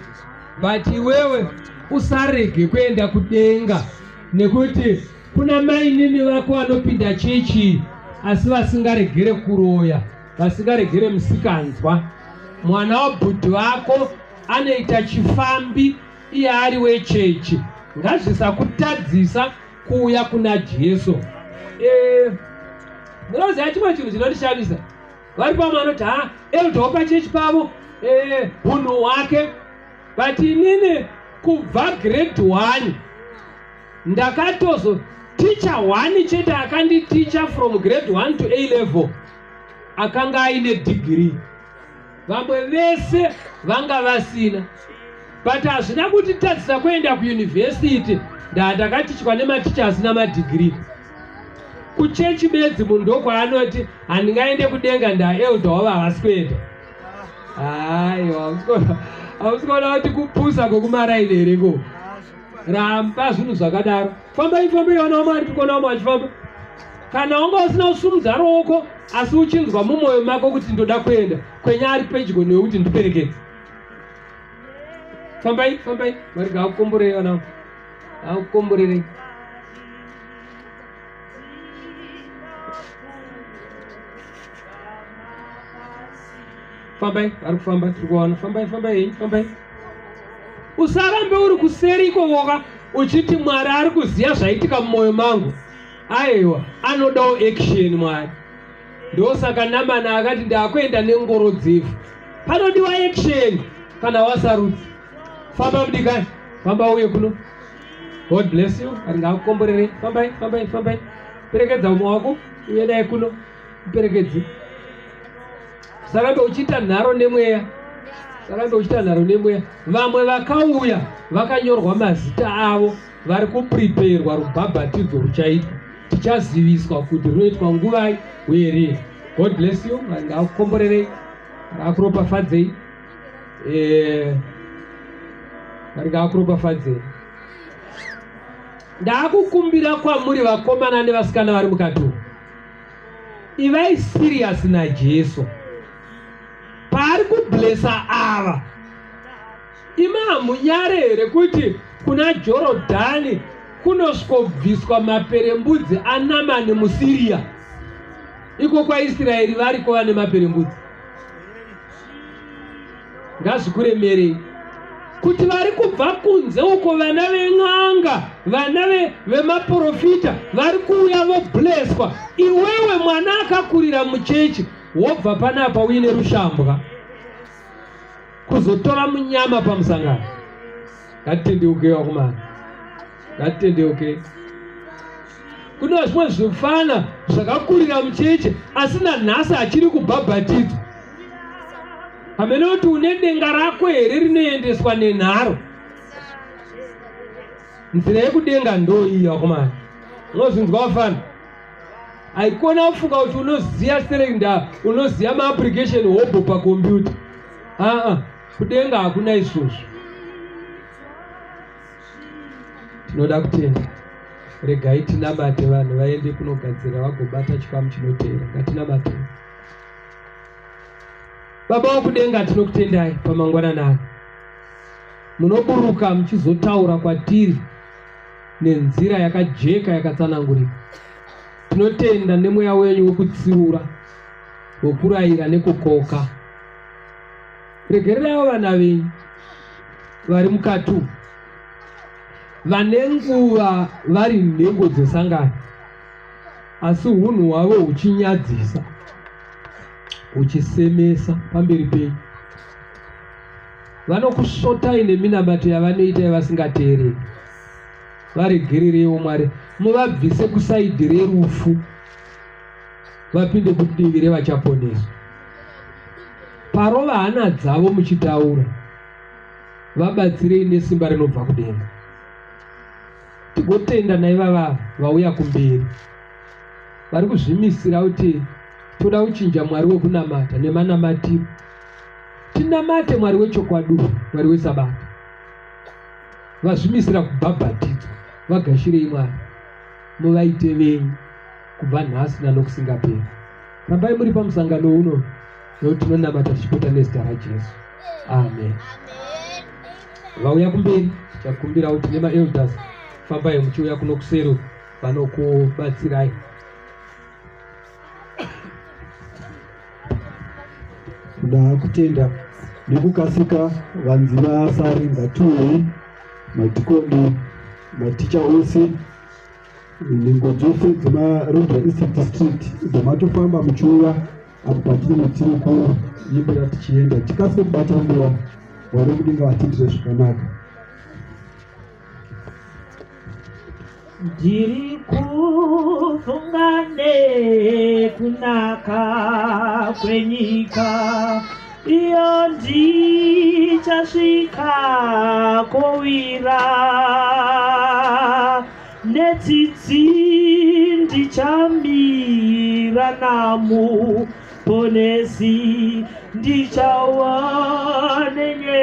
but iwewe usarege kuenda kudenga nekuti kuna mainini vako vanopinda chechi asi vasingaregere kuroya, vasingaregere musikanzwa. Mwana wabhudhi vako anoita chifambi iye ari wechechi, ngazvisakutadzisa kuuya kuna Jesu. Eh, munoziva chimwe chinhu chinondishamisa, vari pamwe vanoti ha elder wapachechi pavo eh, hunhu hwake, but inini kubva grade 1 ndakatozo teacher 1 chete akanditicha from grade 1 to A level akanga aine degree, vamwe vese vanga vasina, but hazvina kutitadzisa kuenda kuyunivhesiti. Ndaa ndakatichwa nematicha asina madegree. Kuchechi bedzi munhu ndokwaanoti handingaende kudenga ndaelder wavo havasi kuenda. Aiwa, hausi kuona kuti kupusa kwekumaraini here ko? Ramba zvinhu zvakadaro. Fambai fambai vana vaMwari, tikuona vamwe vachifamba. Kana wanga usina kusumudza ruoko asi uchinzwa mumwoyo mako kuti ndoda kuenda, kwenya ari pedyo newe kuti ndiperekedze. Fambai fambai, Mwari ngaakukomborerei vana vangu, akukomborerei. Fambai, vari kufamba, tiri kuvaona. Fambai, fambai henyu, fambai. Usarambe uri kuseri ikokoka uchiti Mwari ari kuziva zvaitika mumwoyo mangu. Aiwa, anodawo action Mwari. Ndosaka Namani akati ndakuenda nengoro dzevhu. Panodiwa action kana wasarudza. Famba mudikani, famba uye kuno. God bless you. Ari ngaakukomborere. Fambai, fambai, fambai. Perekedza umwe wako uye naye kuno. Muperekedze. Usarambe uchiita nharo nemweya. Usarambe uchiita nharo nemweya. Vamwe vakauya vakanyorwa mazita avo vari kupreparwa rubhabhatidzo ruchaitwa. Tichaziviswa kuti runoitwa nguvai uye rini. God bless you. Mwari ngaakukomborerei. Ngaakuropafadzei. Eh, Mwari ngaakuropafadzei. Ndakukumbira kwamuri vakomana nevasikana vari mukati umu. Ivai serious naJesu. Paari kublessa ava, imi hamunyare here kuti kuna Jorodhani kunosvikobviswa maperembudzi aNamani muSiria? Iko kwaIsraeri variko vane maperembudzi. Ngazvikuremerei kuti vari kubva kunze uko vana ven'anga, vana vemaprofita vari kuuya vobleswa. Iwewe mwana akakurira muchechi wobva panapa uine rushambwa kuzotora munyama pamusangano. Ngatitendeukei vakomana, ngatitendeukei. Kune zvimwe zvifana zvakakurira muchechi asi nanhasi achiri kubhabhatidzwa. Hameno kuti une denga rako here rinoendeswa nenharo. Nzira yekudenga ndoiyi vakomana, unozvinzwa vafana? Haikona kufunga kuti unoziva serenda, unoziva maapplication hobho pakombiyuta. Aa, kudenga hakuna izvozvo. Tinoda kutenda. Regai tinamate vanhu vaende kunogadzira vagobata chikamu chinoteera. Ngatinamate. Baba wokudenga, tinokutendai pamangwanani ano. Munoburuka muchizotaura kwatiri nenzira yakajeka yakatsanangurika. Tinotenda nemweya wenyu wekutsiura, wekurayira nekukoka. Regereraiwo vana venyu vari mukati umu vane nguva vari nhengo dzesangano asi hunhu hwavo huchinyadzisa huchisemesa pamberi penyu. Vanokusvotai neminamato yavanoita yavasingateereri. Varegerereiwo Mwari, muvabvise kusaidhi rerufu vapinde kudivi revachaponeswa. Parova hana dzavo muchitaura, vabatsirei nesimba rinobva kudenga. Tigotenda naivava vauya kumberi vari kuzvimisira kuti toda kuchinja Mwari wekunamata nemanamatiro. Tinamate Mwari wechokwadi, Mwari weSabata. Vazvimisira kubhabhatidzwa, vagashirei Mwari, muvaite venyu kubva nhasi nanokusingaperi. Rambai muri pamusangano uno nokuti tinonamata tichipota nezita raJesu. Amen. Vauya kumberi, tichakumbira kuti nemaelders fambai muchiuya kuno kuseri vanokubatsirai. Kuda kutenda nekukasika vanzi vasare ngatiuye madhikoni maticha ose nhengo dzose dzemarondera East District dzamatofamba muchiuya apo patinenge tiri kuimbira tichienda tikasike kubata nguva Mwari wekudenga vatiitire zvakanaka. Ndiri kufunga nekunaka kwenyika iyo ndichasvika kowira netsitsi ndichamira namuponesi ndichawa nenye.